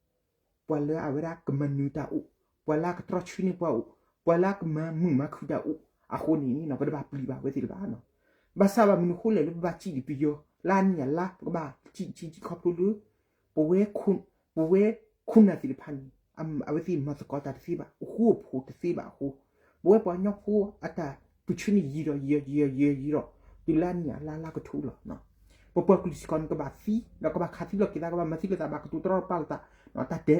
ပှၤလၢအဝဲဒၣ်ကမၤနၢၤတၢ်အိၣ်, ပှၤလၢအကတြီဆၢန့ၢ်ပှၤအိၣ်, ပှၤလၢအကမၤမုာ်မၤခုၣ်တၢ်အိၣ်, အဃိန့ၣ်နီၤ ပတဘၣ်ပျံၤဘၣ်ဝဲသ့ၣ်လၢၤဘၣ်နီၤ, ဘၣ်ဆၣ်ဘၣ်မနုၤဃိလဲၣ်လၢပဘၣ်စံၣ်ဒံးပယီၤ လၢအနံၣ်အလါ ပကဘၣ်စံၣ်စံၣ်စံၣ်ခီဖျိလၢ ပဝဲ ပဝဲခိၣ်နၢ်သ့ၣ်တဖၣ်န့ၣ် အဝဲသ့ၣ်မၤသကိးတၢ်တသ့ဘၣ်, အိၣ်ဃူအိၣ်ဖိးတသ့ဘၣ်အဃိ, ပဝဲပှၤကညီဖိအတၢ်ပၢၢ်ဆၢန့ၣ်ယံာ်ဒီးယံာ်ဒီးယံာ်ဒီးယံာ်ဒီး တုၤလၢအနံၣ်အလါလါကထိလီၤ. ပပှၤကလုာ်စ့ၢ်ကီးန့ၣ် ကဘၣ်သံ, ဒီးကဘၣ်ခးသံလီၤက့ၤသး, ကဘၣ်မၤသံလီၤသး, ဘၣ်ကတိၤတရီတပါလိာ်သး, တၢ်တဲ,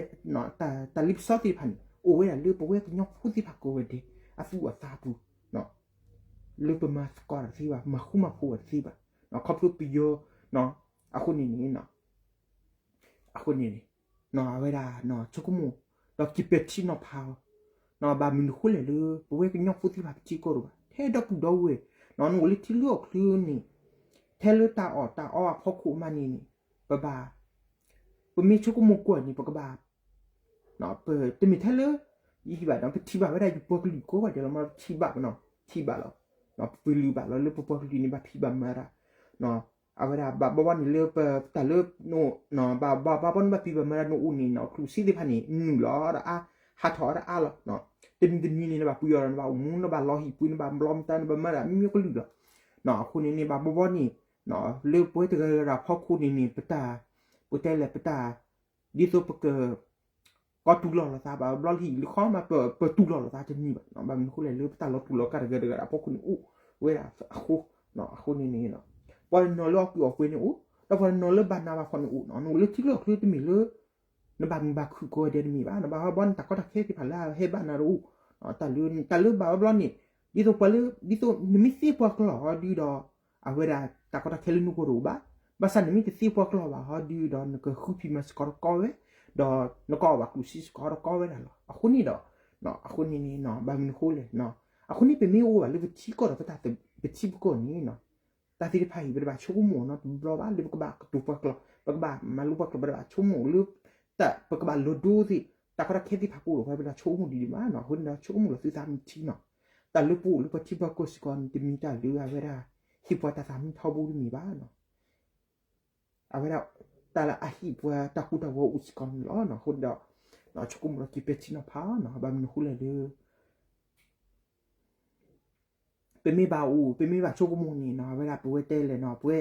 တၢ်လ့ပစီသ့ၣ်တဖၣ်န့ၣ် အိၣ်ဝဲဒၣ်လၢပဝဲကညီဖိသ့ၣ်တဖၣ်ကိးဂၤဒဲး အသူၣ်အသးပူၤ လၢပမၤသကိးတၢ်တသ့ဘၣ်, မၤဃူမၤဖိးတသ့ဘၣ်, ခီဖျိပယီၤ, အဃိန့ၣ်န့ၣ်, အဃိန့ၣ်န့ၣ်, အဝဲဒၣ် ဆိကမိၣ်, ဒီးက့ၤပဲာ်ထံနီၤဖးအီၤ, ဘၣ်မနုၤဃိလဲၣ်လၢ ပဝဲကညီဖိသ့ၣ်တဖၣ်ပထံကီၢ်တအိၣ်ဘၣ်, ထဲဒီပုၢ်ဒီဝဲၢ်, နအိၣ်လၢထံလၢဟီၣ်ချၢန့ၣ်, ထဲလၢတၢ်အီၣ်တၢ်အီအဖီခိၣ်မးန့ၣ်န့ၣ်, ပဘၣ်, ပမ့ၢ်ဆိကမိၣ်ကွၢ်န့ၣ် ပကဘၣ် တမ့ၢ်ထဲလၢ ယဟံၣ်ဘၣ်ဒီး ပထံၣ်ဘၣ်ဝဲဒၣ်ယပှၤကလုာ်ကိးဂၤဒဲးလီၤ, မ့ၢ်ပထံၣ်ဘၣ်ဘၣ်နီၤ, ထံၣ်ဘၣ်လီၤ, ပပှၤကလုာ်လံၤဘၣ်လီၤ လၢပပှၤကလုာ်န့ၣ် ဘၣ်ဖံးဘၣ်မၤတၢ်, အဝဲဒၣ်ဘၣ်ဘီဘီန့ၣ်လၢပတၢ်လၢ, ဘၣ်ဘၣ်ဘီဘီန့ၣ်ဘၣ်ဖံးဘၣ်မၤတၢ် နအိၣ်န့ၣ်နီၤ ကျိၣ်စ့သ့ၣ်တဖၣ်န့ၣ် နုာ်လီၤဒီးအါ, ဟးထီၣ်ဒီးအါလီၤ, တနံၤတနံၤန့ၣ် နဘၣ်ပှ့ၤအီၤဒီး နဘၣ်အိၣ်မူ နဘၣ်လီၤဟံၣ်ပှ့ၤ နဘၣ်ဘျီမတၤ နဘၣ်မၤတၢ်မ့ၢ်မ့ၢ်ကလုာ်လီၤ, အဃိန့ၣ်န့ၣ် ဘၣ်ဘီဘီန့ၣ်, လၢပဝဲတဂၤဂၤဒီးအဖီခိၣ်န့ၣ်န့ၣ် ပတၢ်, ပတဲလဲၣ်ပတၢ် ဒ်သိးပက, ကီတူၢ်လိာ်လိာ်သးဘၣ် ဘျီလၢဟံၣ်လၢဃီမး ပတူၢ်လိာ်လိာ်သးတန့ၢ်ဘၣ်, ဘၣ်မနုၤဃိလဲၣ်လၢပတၢ်လီၤတူာ်လီၤကာ်တဂၤတဂၤဒီးအဖီခိၣ်န့ၣ်အိၣ်ဝဲဒၣ်အဃိ, အဃိန့ၣ်န့ၣ်, ပှၤတနီၤလၢအီၣ်ကုၢ်အီၣ်ပှဲၤန့ၣ်အိၣ်, ဒီးပှၤတနီၤလၢဘၣ်နးဘၣ်ဖှီၣ်န့ၣ်အိၣ်, နအိၣ်လၢထံလီၢ်ချၢတမ့ၢ်လၢ နဘၣ်မုာ်ဘၣ်ခုၣ်ကိးဂၤဒဲးတမ့ၢ်ဘၣ်, နဘၣ်ဘီဘီန့ၣ် တၢ်ကီတၢ်ခဲသ့ၣ်တဖၣ်လၢအဟဲဘၣ်နၤတအိၣ်, တၢ်လၢဘၣ်ဘီဘီန့ၣ်, ဒ်သိးပှၤလၢ, ဒ်သိးနမ့ၢ်သ့ပှၤကျီၢ်ဟီဒုဒီး အဝဲဒၣ်တၢ်ကီတၢ်ခဲလၢနဂီၢ်တအိၣ်ဘၣ်, ဘၣ်ဆၣ်နမ့ၢ်တသ့ပှၤကျီၢ်ဘၣ်ဟီဒုဒီး နကဃုဖံးမၤစ့ၢ်ကီးတကီဝဲ, ဒီးနကအီၣ်ဘၣ်ကျိၣ်စ့စ့ၢ်ကီးတကီဝဲဒၣ်လီၤ, အဃိန့ၣ်ဒီး, အဃိန့ၣ်န့ၣ် ဘၣ်မနုၤဃိလဲၣ်, အဃိန့ၣ်ပမ့ၢ်အိၣ်ဘၣ်လၢပထံကီၢ်ဒီးပတၢ်, ပထံပကီၢ်န့ၣ် တၢ်သ့ၣ်တဖၣ်အံၤ ပတဘၣ်ဆိကမိၣ်နီတဘျီဘၣ် လၢပကဘၣ်ကတိၤပှၤကျီၢ် ပကဘၣ်မၤလိပှၤကျီၢ် ပတဘၣ်ဆိကမိၣ်လၢ ပကဘၣ်လီၤဒိသ့ၣ် တၢ်ကီတၢ်ခဲသ့ၣ်တဖၣ်ကအိၣ်ဒီးပှၤ ပတဘၣ်ဆိကမိၣ်ဒ်န့ၣ်ဘၣ်နီၤ. အဃိန့ၣ်ဒီးဆိကမိၣ်လီၤသုသးမ့ၢ်ထံနီၤ, တၢ်လၢပအိၣ်လၢပှၤထံပှၤကီၢ်စ့ၢ်ကီးန့ၣ် တမ့ၢ်တၢ်လၢအဝဲဒၣ် ဟ့ၣ်ပှၤတၢ်သးမံထီဘိတမ့ၢ်ဘၣ်နီၤ. အဝဲဒၣ် တၢ်လၢအဟ့ၣ်ပှၤတၢ်ဟူးတၢ်ဂဲၤအိၣ်စ့ၢ်ကီးန့ၣ်လီၤ. အဃိဒီး ဆိကမိၣ်လီၤက့ၤပဲာ်ထံနီၤဖးနီၤ, ဘၣ်မနုၤအဃိလဲၣ်ဒီး ပမ့ၢ်ဘၣ်အိၣ် ပမ့ၢ်ဘၣ်ဆိကမိၣ်န့ၣ်နီၤ အဝဲဒၣ်ပဝဲတဲလဲၣ်နီၤ ပဝဲ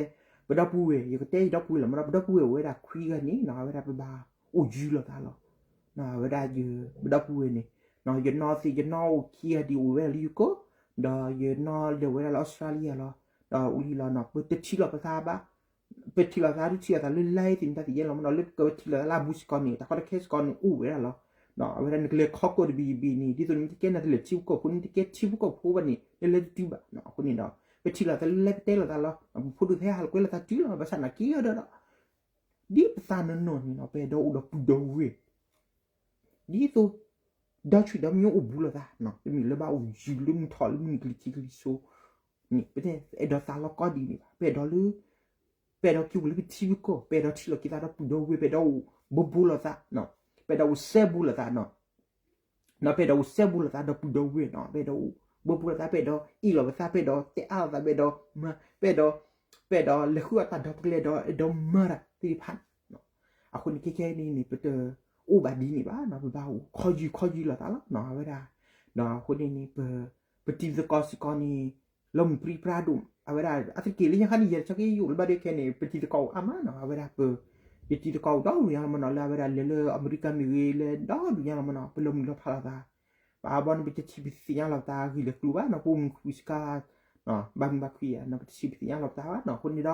ပဒီပုၢ်ဝဲၢ် ယကတဲယဒီပုၢ်ဝဲၢ်လီၤမး ပဒီပုၢ်ဝဲၢ်အိၣ်ဝဲဒၣ်ခွံဂၤန့ၣ်နီၤ အဝဲဒၣ်ပဘၣ်အိၣ်ယုၢ်လိာ်သးလီၤ. အဝဲဒၣ်ယ ပဒီပုၢ်ဝဲၢ်န့ၣ် ယနီၢ်သ့ၣ် ယနီၢ်အိၣ်ခံဂၤဒံးအိၣ်ဝဲဒၣ်လၢယိၤကီၢ် ဒီးယနီၢ်လဲၤဝဲဒၣ်လၢအီစထြ့လယါလီၤ. ဒီးအိၣ်လံလီၤနီၤ ပတထံၣ်လိာ်ပသးဘၣ် ပထံၣ်လိာ်သးဒုးထံၣ်လိာ်သးလၢ live သ့ၣ်မတၤသ့ၣ်ယဲလီၤမးနီၤ လၢကထံၣ်လိာ်သးလၢအဘူးစ့ၢ်ကီးန့ၣ် တၢ်ကီတၢ်ခဲစ့ၢ်ကီးန့ၣ်အိၣ်ဝဲဒၣ်လီၤ. အဝဲဒၣ်နကလဲၤခီကီၢ်တဘ့ၣ်ဘ့ၣ်န့ၣ် ဒ်သိးနမ့ၢ်တကဲနၤတလဲၤထံဖိကီၢ်ဖိ နတကဲထံဖိကီၢ်ဖိဘၣ်န့ၣ် နလဲၤတတုၤဘၣ်နီၤ. အဃိန့ၣ်ဒီး ပထံၣ်လိာ်သးလၢလဲၤပတဲလိာ်သးလီၤ. ပဖိဒိၣ်သ့ၣ်ဟဲဟးလီၤကွဲလိာ်သးတုၤလီၤ. ဘၣ်ဆၣ်နာ်က့ဒီး ဒ်ပသးနီၢ်နီၢ်န့ၣ်နီၤ ပအဲၣ်ဒိးအိၣ်ဒီးပုၢ်ဒီးဝဲၢ် ဒ်သိး ဒီးဆွံဒီးမ့ၢ်အိၣ်ဘူးလိာ်သး တမ့ၢ်လၢဘၣ်အိၣ်ယူၤလၢမုၢ်ထီၣ်လၢမုၢ်နံၤကလံၤထံးကလံၤစိးန့ၣ် ပတအဲၣ်ဒိးသးလီၤကီဒ်န့ၣ်ဘၣ်. ပအဲၣ်ဒိးလၢ ပအဲၣ်ဒိးက့ၤအိၣ်လၢပထံပကီၢ်, ပအဲၣ်ဒိးထံၣ်လိာ်က့ၤသးဒီးပုၢ်ဒီးဝဲၢ်, ပအဲၣ်ဒိးအိၣ်ဘူးဘူးလိာ်သး, ပအဲၣ်ဒိးအိၣ်စဲဘူးလိာ်သးနီၤ, ပအဲၣ်ဒိးအိၣ်စဲဘူးလိာ်သးဒီးပုၢ်ဒီးဝဲၢ်နီၤ, ပအဲၣ်ဒိးအိၣ်ဘူးဘူးလိာ်သး, ပအဲၣ်ဒိးအ့ၣ်လိာ်ပသး, ပအဲၣ်ဒိးတဲအါလိာ်သး, ပအဲၣ်ဒိးမၤ, ပအဲၣ်ဒိး ပအဲၣ်ဒိးလဲၤဃုအီၣ်တၢ်ဒီပကလဲၤဒီး အဲၣ်ဒိးမၤတၢ်သ့ၣ်တဖၣ်န့ၣ်. အဃိန့ၣ် ခဲခဲအံၤန့ၣ်န့ၣ် ပတအိၣ်ဘၣ်ဒ်န့ၣ်ဘၣ်နီၤ, ပဘၣ်အိၣ်ခီယုၢ်ခီယုၢ်လိာ်သးလီၤနီၤ, အဝဲဒၣ်. ဒီးအဃိန့ၣ်န့ၣ် ပ ပတံၤသကိးစ့ၢ်ကီးန့ၣ် လီၤမုၢ်ပြံပြါဒိၣ်, အဝဲဒၣ် အသက့ၢ်လၢညါခါန့ၣ် ယဲၢ်ဆၢက့ယိၣ်လၢၤဘၣ်ဒီးခဲန့ၣ် ပတံၤသကိးအိၣ်အါမးနီၤ, အဝဲဒၣ်ပ ယတံၤသကိးအိၣ်ဒီဒူၣ်ညါလီၤမးနီၤ, လၢအဝဲဒၣ်လဲၤလၢအမဲရကၤမ့ၢ်ဂ့ၤ လဲၤဒီဒူၣ်ညါလီၤမးနီၤ, ပလီၤမုၢ်လီၤဖးလိာ်သး ဘၣ်အါဘီန့ၣ် ပတထံၣ်ပသ့ၣ်ညါလိာ်ပသးဂ့ၢ်လၢကျိၤဘၣ်နီၤ, ပအိၣ်မုာ်ကွံာ်စ့ၢ်ကီး ဘၣ်မုာ်ဘၣ်ခုၣ်ဧါနီၤ, ပတထံၣ်ပသ့ၣ်ညါလိာ်ပသးဘၣ်နီၤ, အဃိန့ၣ်ဒီး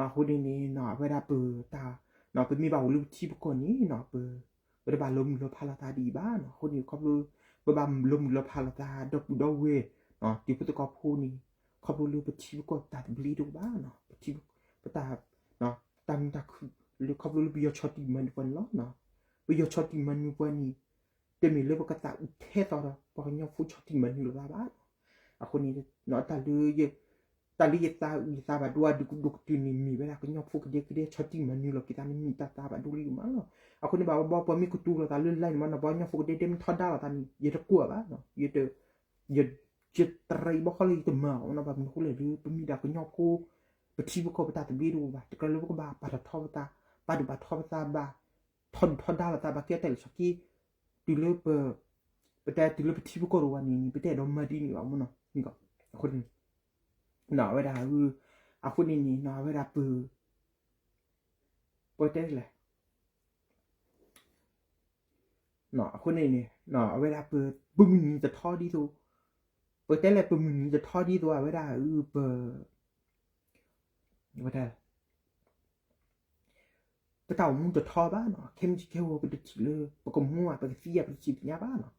အဃိန့ၣ်န့ၣ်နီၤ အဝဲဒၣ်ပတၢ် ပမ့ၢ်ဘၣ်အိၣ်လၢပထံပကီၢ်န့ၣ်နီၤ ပ ပတဘၣ်လီၤမုၢ်လီၤဖးလိာ်သးဒ်အံၤဘၣ်နီၤ, အဃိန့ၣ်ခီဖျိ ပဘၣ်လီၤမုၢ်လီၤဖးလိာ်သးဒီပုၢ်ဒီဝဲၢ် တံၤဖိသကိးဖိန့ၣ် ခီဖျိလၢပထံပကီၢ်တၢ်သဘျ့တအိၣ်ဘၣ်နီၤ, ပတၢ် တၢ်မုာ်တၢ်ခုၣ်လၢခီဖျိလၢပယီၤဆီၣ်တံၢ်မၤနၢၤပှၤန့ၣ်လီၤ. ပယီၤဆီၣ်တံၢ်မၤနၢၤပှၤန့ၣ် တမ့ၢ်လၢပကသးအုးထဲသိးဒီး ပှၤကညီဖိဆီၣ်တံၢ်မၤနၢၤလိာ်သးဘၣ်နီၤ, အဃိန့ၣ် တၢ်လၢ တၢ်လၢယသးအုးယသးဘၣ်ဒိအဒုးကဒိၣ်ကတၢၢ်န့ၣ် မ့ၢ်ဝဲဒၣ်ကညီဖိကဒဲကဒဲဆီၣ်တံၢ်မၤနၢၤလိာ်က့ၤသးန့ၣ် မ့ၢ်တၢ်သးဘၣ်ဒိလံမးလီၤ. အဃိန့ၣ် ဘၣ်အါဘီပှၤမ့ၢ်ကတိၤလိာ်သးလၢ line န့ၣ်မးနီၤ, ပှၤကညီဖိကဒဲကဒဲမ့ၢ်ထီဒါလိာ်သးန့ၣ် ယတကွၢ်ဘၣ်နီၤ, ယ ယတရံးဘီဃီလၢယတမၤအီၤနီၤ, ဘၣ်မနုၤအဃိလဲၣ်လၢ ပမ့ၢ်ဒၣ်ကညီဖိ ပထံပကီၢ်ပတၢ်သဘျ့တအိၣ်ဘၣ်, တကြၢးလၢပကဘၣ်ပာ်ထီၣ်ထီပသး, ပာ်ဒိၣ်ပာ်ထီပသးဘၣ်, ထီဒုၣ်ထီဒါလိာ်သးဘၣ်, ကဲတၢ်လၢဆီၣ်က့ တုၤလၢပ ပတဲတုၤလၢပထံပကီၢ်တအိၣ်ဘၣ်န့ၣ် ပတအဲၣ်ဒိးမၤဒ်န့ၣ်ဘၣ်မးနီၤ, အဃိန့ၣ် အဝဲဒၣ် အဃိန့ၣ်န့ၣ်နီၤ အဝဲဒၣ်ပ ပတဲလဲၣ် အဃိန့ၣ်န့ၣ် အဝဲဒၣ်ပ ပမုၢ်နံၤတထီဒ်သိး ပတဲလဲၣ် ပမုၢ်နံၤတထီဒ်သိး အဝဲဒၣ် ပ ပတၢ်အိၣ်မူတထီဘၣ်နီၤ, ခဲမုၢ်ဆ့ၣ်ခဲဂီၤ ပတထံၣ်လၢ ပကမူဧါ ပကသံဧါ ပတထံၣ်ပသ့ၣ်ညါဘၣ်နီၤ.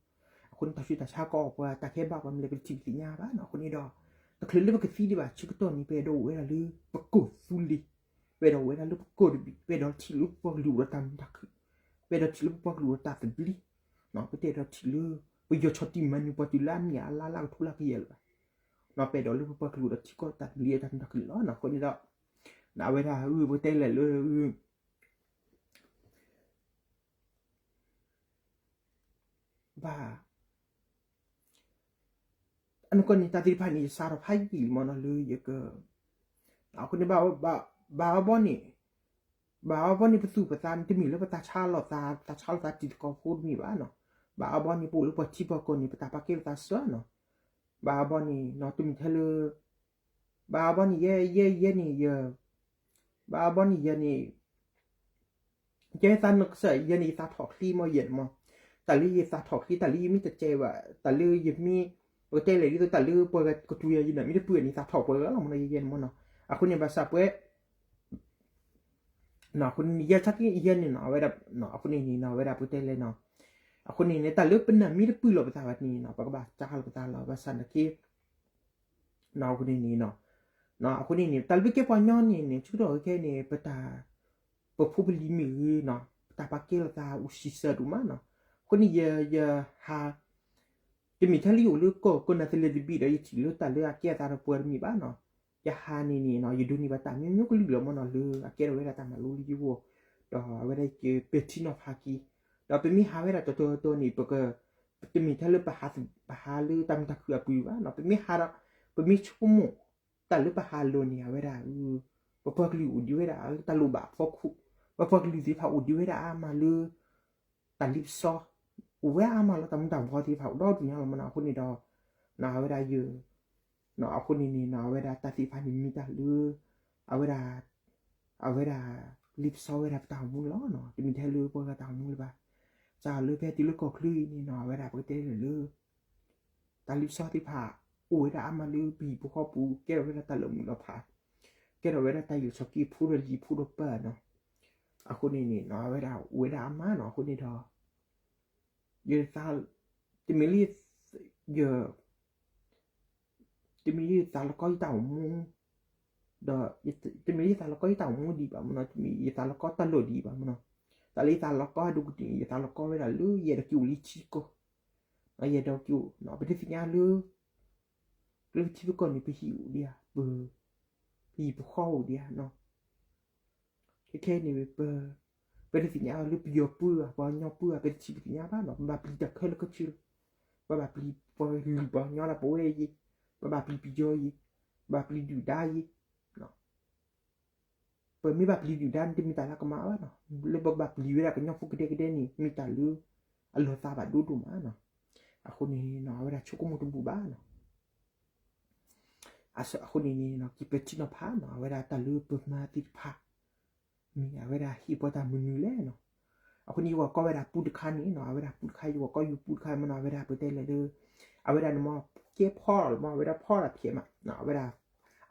အဃိန့ၣ် တၢ်ဆူးတၢ်ဆါကီအီၣ်ပှၤ တၢ်ကဲဘၣ်ပှၤမနုၤလဲၣ် ပတထံၣ်ပသ့ၣ်ညါဘၣ်နီၤ. အဃိန့ၣ်ဒီး တချုးလၢပကသံဒံးဘၣ်ဆၢကတီၢ်န့ၣ် ပအဲၣ်ဒိးအိၣ်ဝဲဒၣ်လၢပကီၢ်သူလ့ၤ, ပအဲၣ်ဒိးအိၣ်ဝဲဒၣ်လၢပကီၢ်တဘ့ၣ်, ပအဲၣ်ဒိးထံၣ်လၢပပှၤကလုာ်အိၣ်ဒီးတၢ်မုာ်တၢ်ခုၣ်, ပအဲၣ်ဒိးထံၣ်လၢပပှၤကလုာ်အိၣ်ဒီးတၢ်သဘျ့, ပတအဲၣ်ဒိးထံၣ်လၢ ပယီၤဆီၣ်တံၢ်မၤနၢၤပှၤတုၤလၢအနံၣ်အလါလၢကထိလၢကယဲၢ်လၢၤဘၣ်. ပအဲၣ်ဒိးလၢပပှၤကလုာ်အိၣ်ဒီးထံကီၢ်တၢ်သဘျ့တၢ်မုာ်တၢ်ခုၣ်န့ၣ်လီၤ. အဃိန့ၣ်ဒီး အဝဲဒၣ် ပတဲလဲၣ်လၢ ဘၣ် အနီၢ်ကီၢ်န့ၣ် တၢ်သ့ၣ်တဖၣ်န့ၣ် ယစးထီၣ်ဖးယံာ်လံမးနီၤ လၢယက အဃိန့ၣ် ဘၣ်အီဘီန့ၣ် ဘၣ်အီဘီန့ၣ် ပသူၣ်ပသးန့ၣ် တမ့ၢ်လၢပသးဆါလိာ်သး သးဆါလိာ်သးတံၤသကိးဖိတမ့ၢ်ဘၣ်နီၤ. ဘၣ်အီဘီန့ၣ် ပအိၣ်လၢပှၤထံပှၤကီၢ်န့ၣ် ပတၢ်ပာ်ကဲလိာ်သးစၢၤနီၤ. ဘၣ်အီဘီန့ၣ် တမ့ၢ်ထဲလၢ ဘၣ်အီဘီန့ၣ် ယဲ ယဲ ယဲန့ၣ် ယ ဘၣ်အီဘီန့ၣ် ယဲန့ၣ် ကဲသးနကစၢ် ယဲန့ၣ် ယသးထီၣ်ချ့မး ယဲန့ၣ်မး, တၢ်လၢယသးထီၣ်ချ့ တၢ်လၢယမ့ၢ်တကဲဘၣ် တၢ်လၢယမ့ၢ် ပကတဲလဲၣ်ဒ်သိး တၢ်လၢပှၤကတူၢ်ယၤ ယနၢ်မ့ၢ်တပၢၢ်န့ၣ် သးထီၣ်ပှဲၤဂၤလီၤမးနီၤ ယဲန့ၣ်မးနီၤ. အဃိန့ၣ် ဘၣ်ဆၣ်ပှဲၤ အဃိန့ၣ် ယဲဆၢက့ယဲန့ၣ်နီၤ အဝဲဒၣ် အဃိန့ၣ်န့ၣ်နီၤ အဝဲဒၣ်ပတဲလဲၣ်နီၤ. အဃိန့ၣ်န့ၣ် တၢ်လၢပနၢ်မ့ၢ်တပၢၢ်လီၤပသးဘၣ်န့ၣ်နီၤ ပကဘၣ်စးထီၣ်လိာ်ပသးလီၤ ဘၣ်ဆၣ်နာ်က့ အဃိန့ၣ်န့ၣ် အဃိန့ၣ်န့ၣ် တၢ်လၢပကဲပှၤကညီန့ၣ်န့ၣ် ဆၢကတီၢ်ခဲအံၤန့ၣ် ပတၢ် ပဖိပလံၤမ့ၢ်ဂ့ၤနီၤ ပတၢ်ပာ်ကဲလိာ်သးအိၣ်ဆံးစၢ်ဒိၣ်မးနီၤ. အဃိန့ၣ် ယ ယဟး တမ့ၢ်ထဲလၢယအိၣ်လၢကီၢ် ကီၢ်နၤသလဲၣ်တဘ့ၣ်ဒီး ယထံၣ်လၢတၢ်လၢအကဲအသးဒီးပှၤတမ့ၢ်ဘၣ်နီၤ. ယဟးန့ၣ်န့ၣ်နီၤ ယဒိးန့ၢ်ဘၣ်တၢ်မျိုးမျိုးကလုာ်လီၤမးနီၤ လၢအကဲထီၣ်ဝဲဒၣ်တၢ်မၤလိလၢယဂီၢ် ဒီးအဝဲဒၣ်ယပဲာ်ထံနီၤဖးက့ၤ ဒီးပမ့ၢ်ဟးဝဲဒၣ်တီတီတီန့ၣ် ပက တမ့ၢ်ထဲလၢပဟး ပဟးလၢတၢ်မုာ်တၢ်ခုၣ်အပူၤဘၣ်နီၤ. ပမ့ၢ်ဟးဒီး ပမ့ၢ်ဆိကမိၣ် တၢ်လၢပဟးလီၤန့ၣ် အဝဲဒၣ် ပပှၤကလုာ်အိၣ်ဒံးဝဲဒၣ်လၢတၢ်လိၣ်ဘၣ်အဖီခိၣ်, ပပှၤကလုာ်သ့ၣ်တဖၣ်အိၣ်ဒံးဝဲဒၣ်အါမးလၢ တၢ်လ့ပစီ အိၣ်ဝဲအါမးလီၤ. တၢ်မူၤတၢ်ဘှီသ့ၣ်တဖၣ်အိၣ်ဒီဒူၣ်ညါလီၤမးနီၤ. အဃိန့ၣ်ဒီး အဝဲဒၣ်ယ အဃိန့ၣ်န့ၣ် အဝဲဒၣ်တၢ်သ့ၣ်တဖၣ်န့ၣ်မ့ၢ်တၢ်လၢ အဝဲဒၣ် အဝဲဒၣ် လ့ပစီဝဲဒၣ်ပတၢ်အိၣ်မူန့ၣ်လီၤ. တမ့ၢ်ထဲလၢပှၤဂၤတၢ်အိၣ်မူလၢၤဘၣ်. စးလၢဖဲတုၤလၢကီၢ်ချၢအံၤန့ၣ်နီၤ အဝဲဒၣ်ပကတဲလၢ တၢ်လ့ပစီသ့ၣ်တဖၣ် အိၣ်ဝဲဒၣ်အါမးလၢပဟံၣ်ဖိဃီဖိပူၤ ကဲထီၣ်ဝဲဒၣ်တၢ်လီၤမုၢ်လီၤဖး ကဲထီၣ်ဝဲဒၣ်တၢ်ယိာ်ဆိးက့ဖိဒီးလံၤဖိဒီးပၢ်နီၤ. အဃိန့ၣ်န့ၣ်နီၤ အဝဲဒၣ်အိၣ်ဝဲဒၣ်အါမးနီၤ. အဃိန့ၣ်ဒီး ပ ယ တမ့ၢ်လၢယ တမ့ၢ်လၢယသးလီၤကီယတၢ်အိၣ်မူ, ဒီး တမ့ၢ်လၢယသးလီၤကီယတၢ်အိၣ်မူဒံးဘၣ်မနီၤ, တမ့ၢ်ယသးလီၤကီတၢ်လီၢ်ဒံးဘၣ်မနီၤ, တၢ်လၢယသးလီၤကီဒိၣ်ကတၢၢ်န့ၣ် ယသးလီၤကီဝဲဒၣ်လၢယအဲၣ်ဒိးက့ၤအိၣ်လၢထံကီၢ်, ယအဲၣ်ဒိးက့ၤအိၣ် ပတသ့ၣ်ညါလၢ လၢပထံပကီၢ်န့ၣ် ပဟံၣ်အိၣ်ဒံးဧါ, ပ ပဟံၣ်ပဃီအိၣ်ဒံးဧါနီၤ, ခဲခဲန့ၣ် ပ ပတသ့ၣ်ညါလၢပယီၤပုၢ်ဧါ ပှၤကညီပုၢ်ဧါ ပတထံၣ်ပသ့ၣ်ညါဘၣ်နီၤ, ပဘၣ်ပျံၤတၢ်ခဲလၢာ်ခဲဆ့လီၤ, ပဘၣ်ပျံၤပှၤလုၢ်ပှၤကညီလၢပဝဲယ့, ပဘၣ်ပျံၤပယီၤယ့, ပဘၣ်ပျံၤဒုၣ်ဒါယ့ ပမ့ၢ်ဘၣ်ပျံၤဒုၣ်ဒါန့ၣ် တမ့ၢ်တၢ်လၢကမၣ်ဘၣ်နီၤ, လၢပဘၣ်ပျံၤဝဲဒၣ်ကညီဖိကဒဲကဒဲန့ၣ် မ့ၢ်တၢ်လၢ အလီၤသးဘၣ်ဒိဒိၣ်မးနီၤ, အဃိန့ၣ်နီၤ အဝဲဒၣ်ဆိကမိၣ်တဘူၣ်ဘၣ်နီၤ, အဃိန့ၣ်န့ၣ်နီၤ က့ၤပဲာ်ထံနီၤဖးနီၤ အဝဲဒၣ်တၢ်လၢပမၤသ့ၣ်တဖၣ် မ့ၢ်အဝဲဒၣ်ဟ့ၣ်ပှၤတၢ်မနုၤလဲၣ်နီၤ, အဃိန့ၣ် ယဝဲကိးဝဲဒၣ်ပူတခါန့ၣ်နီၤ အဝဲဒၣ်ပူတခါ ယဝဲကိးယပူတခါမနီၤ အဝဲဒၣ်ပတဲလဲၣ်လၢ အဝဲဒၣ်န့ၣ်မ့ၢ် ကဲဖီလီၤမ့ၢ် အဝဲဒၣ်ဖီတၢ်ဖျဲးမး, အဝဲဒၣ်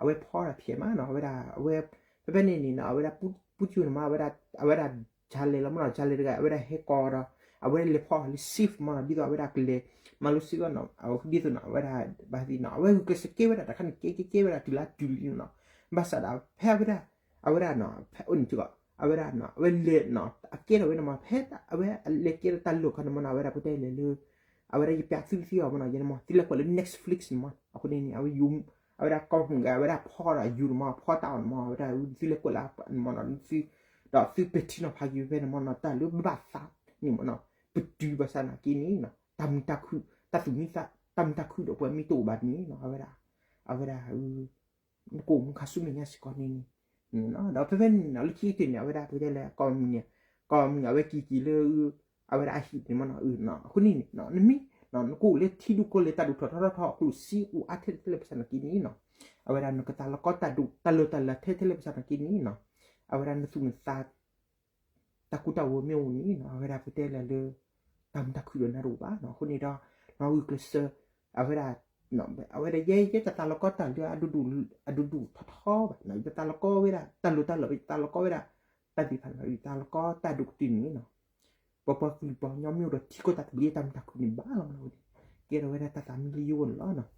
အဝဲဖီတၢ်ဖျဲးမးနီၤ အဝဲဒၣ် အဝဲ ဖဲဖဲန့ၣ်န့ၣ်နီၤ အဝဲဒၣ်ပူတယုၢ်န့ၣ်မ့ၢ် အဝဲဒၣ် အဝဲဒၣ် ကၠါလဲၤလီၤမနီၤ ကၠါလဲၤတဂၤ အဝဲဒၣ်ဟဲကိးဒီး အဝဲလဲၤဖီလၢ safe မနီၤ ဒ်သိးအဝဲဒၣ်ကလဲၤ မၤလိစ့ၢ်ကီးနီၤ ဒ်သိးနီၤ အဝဲဒၣ် ဘၣ်သ့ၣ်နီၤ အဝဲဂုာ်ကျဲးစၢးကဲဝဲဒၣ်တၢ်ခါန့ၣ် ကဲကဲကဲဝဲဒၣ်တုၤလၢတုၤလံနီၤ, ဘၣ်ဆၣ်ဒီး ဖဲအဝဲဒၣ် အဝဲဒၣ်နီၤ ဖဲအိၣ်န့ၣ်ကီး အဝဲဒၣ်နီၤ အဝဲလဲၤနီၤ အကဲထီၣ်ဝဲန့ၣ်မ့ၢ် ဖဲအဝဲလဲၤကဲထီၣ်တၢ်လီၢ်ခါန့ၣ်မနီၤ အဝဲဒၣ်ပတဲလဲၣ်လၢ အဝဲဒၣ်ယပျးသုသ့အီၤမနီၤ ယဲန့ၣ်မ့ၢ် သုလဲၤကွၢ်လၢ Netflix န့ၣ်မနီၤ အဃိန့ၣ်န့ၣ် အဝဲ အဝဲဒၣ်ကိးမုၢ်ဂၤ အဝဲဒၣ်ဖီဒီးယူၤန့ၣ်မနီၤ ဖီတၢ်အီၣ်န့ၣ်မနီၤ အဝဲဒၣ်သုလဲၤကွၢ်လၢန့ၣ်မနီၤ သု ဒီးသုပဲာ်ထံနီၤဖးက့ၤဖဲန့ၣ်မနီၤ တၢ်လၢဘၣ်သးန့ၣ်မနီၤ ပတုၤဘၣ်ဆၣ်နာ်က့န့ၣ်နီၤ တၢ်မုာ်တၢ်ခုၣ် တၢ်သူၣ်မံသး တၢ်မုာ်တၢ်ခုၣ်ဒီးပှၤမ့ၢ်တအိၣ်ဘၣ်န့ၣ်နီၤ အဝဲဒၣ် အဝဲဒၣ် နကအိၣ်မူခါဆူမဲာ်ညါစ့ၢ်ကီးန့ၣ်န့ၣ် ဒီးဖဲဖဲန့ၣ်နီၤ လၢခံကတၢၢ်န့ၣ် အဝဲဒၣ်ပတဲလဲၣ် ကိးမုၢ်န့ၣ် ကိးမုၢ်အဝဲက့ၤက့ၤလၢ အဝဲဒၣ်အဟံၣ်န့ၣ်မနီၤ အဃိန့ၣ်န့ၣ် နမ့ၢ် နကအိၣ်လၢထံဒိၣ်ကီၢ်လဲၢ်တၢ်ဒိၣ်ထီၣ်ထီထီၣ်ထီထီၣ် ကျိၣ်စ့အိၣ်အါထဲထဲလဲၣ်ဘၣ်ဆၣ်နာ်က့န့ၣ်နီၤ အဝဲဒၣ်နကသးလီၤကီတၢ်ဒိၣ် တၢ်လီၢ်တၢ်လၤထဲထဲလဲၣ်ဘၣ်ဆၣ်နာ်က့န့ၣ်နီၤ အဝဲဒၣ်နသူၣ်နသး တၢ်ကူတၢ်ဝီမ့ၢ်အိၣ်န့ၣ်နီၤ အဝဲဒၣ်ပတဲလဲၣ်လၢ တၢ်မုာ်တၢ်ခုၣ်ဒီးနၤတအိၣ်ဘၣ်နီၤ အဃိန့ၣ်ဒီး နီၢ်ဂုာ်ကျဲးစၢး အဝဲဒၣ် အဝဲဒၣ်ယဲယဲတသးလီၤကီတၢ်လၢအဒိၣ်ဒိၣ် အဒိၣ်ဒိၣ်ထီထီဘၣ်နီၤ ယတသးလီၤကီဝဲဒၣ် တၢ်လီၢ်တၢ်လၤ ယတသးလီၤကီဝဲဒၣ် တၢ်သ့ၣ်တဖၣ်န့ၣ် ယသးလီၤကီတၢ်ဒိၣ်ကတၢၢ်န့ၣ်နီၤ ပပှၤကလုာ်ပှၤကညီမ့ၢ်အိၣ်ဒီးထံကီၢ်တၢ်သဘျ့တၢ်မုာ်တၢ်ခုၣ်န့ၣ်ဘၣ်လီၤမနီၤ ကဲထီၣ်ဝဲဒၣ်တၢ်သးမံလၢယဂီၢ်န့ၣ်လီၤ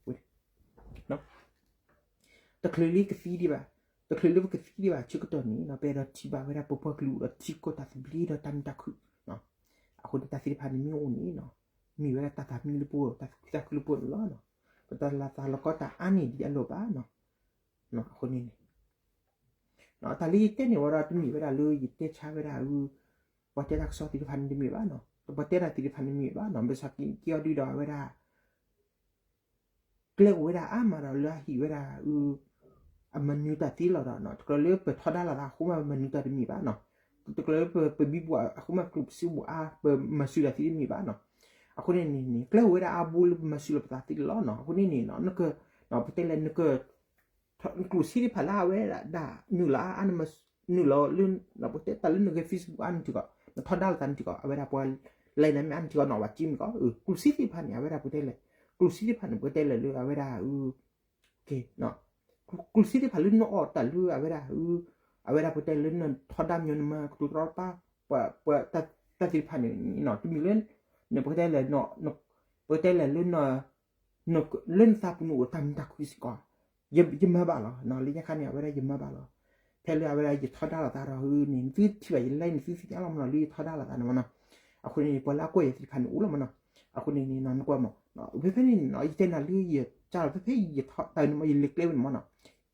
တချုးလၢကသံဒံးဘၣ်, တချုးလၢပကသံဒံးဘၣ်ဆၢကတီၢ်န့ၣ်နီၤ ပအဲၣ်ဒိးထံၣ်ဘၣ်ဝဲဒၣ်ပပှၤကလုာ်အိၣ်ဒီးထံကီၢ်တၢ်သဘျ့ဒီးတၢ်မုာ်တၢ်ခုၣ်, အဃိန့ၣ်တၢ်သ့ၣ်တဖၣ်န့ၣ်မ့ၢ်အိၣ်န့ၣ်နီၤ, မ့ၢ်ဝဲဒၣ်တၢ်သးမံလၢပဂီၢ် တၢ်သူၣ်ခုသးခုလၢပဂီၢ်န့ၣ်လီၤ. ပတၢ်သးလီၤကီတၢ်အါန့ၢ်ဒံးအလီၢ်ဘၣ်နီၤ, အဃိန့ၣ်န့ၣ် တၢ်လၢယတဲန့ၣ်ဝဲဒီးတမ့ၢ်ဝဲဒၣ်လၢယတဲဆါဝဲဒၣ် ပှၤတဲတၢ်ကစီၣ်သ့ၣ်တဖၣ်န့ၣ်တမ့ၢ်ဘၣ်နီၤ, ပှၤတဲတၢ်သ့ၣ်တဖၣ်န့ၣ်တမ့ၢ်ဘၣ်နီၤ, ဘၣ်ဆၣ်က့ၤအီၤဒုဒီးအဝဲဒၣ် ကျဲအိၣ်ဝဲဒၣ်အါမးဒီးလၢအဟံၣ်ဝဲဒၣ် အမၤနုၤတၢ်သ့လီၤဒီး တကြၢးလၢပထီဒါလိာ်သးအဃိမးပမၤနုၤတၢ်တမ့ၢ်ဘၣ်နီၤ, တကြၢးလၢပဘံဘူအဃိမးကျိၣ်စ့ဘူအါ ပမၤစၢၤတၢ်သ့တမ့ၢ်ဘၣ်နီၤ, အဃိန့ၣ်န့ၣ် ကျဲအိၣ်ဝဲဒၣ်အါဘိလၢပမၤစၢၤလီၤပသးသ့လီၤနီၤ, အဃိန့ၣ်န့ၣ် ပတဲလဲၣ်နက ကျိၣ်စ့သ့ၣ်တဖၣ်လၢအဝဲဒၣ် နုာ်လီၤအါ နုာ်လီၤလၢ ပတဲတၢ်လၢနဂဲၤ Facebook အါန့ၣ်တံၢ်ကီး နထီဒါလိာ်သးန့ၣ်တံၢ်ကီး အဝဲဒၣ်ပှၤ like နမ့ၢ်အါန့ၣ်တံၢ်ကီး နီၣ်ဝဲက့မ့ၢ်ကီး ကျိၣ်စ့သ့ၣ်တဖၣ်န့ၣ် အဝဲဒၣ်ပတဲလဲၣ် ကျိၣ်စ့သ့ၣ်တဖၣ်န့ၣ် ပတဲလဲၣ်လၢအဝဲဒၣ် ကျိၣ်စ့သ့ၣ်တဖၣ်လၢနအီၣ်တၢ်လၢအဝဲဒၣ် အဝဲဒၣ်ပတဲလၢနထီဒါမညီနမၤကတိၤတရီတပါ ပှၤ တၢ်သ့ၣ်တဖၣ်န့ၣ် တမံၤလၢ နပတဲလဲၣ် ပတဲလဲၣ်လၢ လၢနသးပူၤန့ၣ်အိၣ်တၢ်မုာ်တၢ်ခုၣ်စ့ၢ်ကီး ယမၤဘၣ်လီၤ, လၢညါခါန့ၣ် အဝဲဒၣ်ယမၤဘၣ်လီၤ, ဖဲလၢအဝဲဒၣ်ယထီဒါလိာ်သးဒီးန့ၣ် နသုထံၣ်ဘၣ်ယ like န့ၣ် သုသ့ၣ်ညါလီၤမနီၤ လၢယထီဒါလိာ်သးန့ၣ်မနီၤ, အဃိန့ၣ် ပှၤလၢအကွၢ်ယၤသ့ၣ်တဖၣ်န့ၣ်အိၣ်လီၤမနီၤ, အဃိန့ၣ်န့ၣ် နကွၢ်မး ဖဲဖဲန့ၣ်န့ၣ် ယတဲနၤလၢယကၢ်လီၤ ဖဲဖဲယထီဒါန့ၣ်မး ယလဲၤကျဲဝဲန့ၣ်မနီၤ,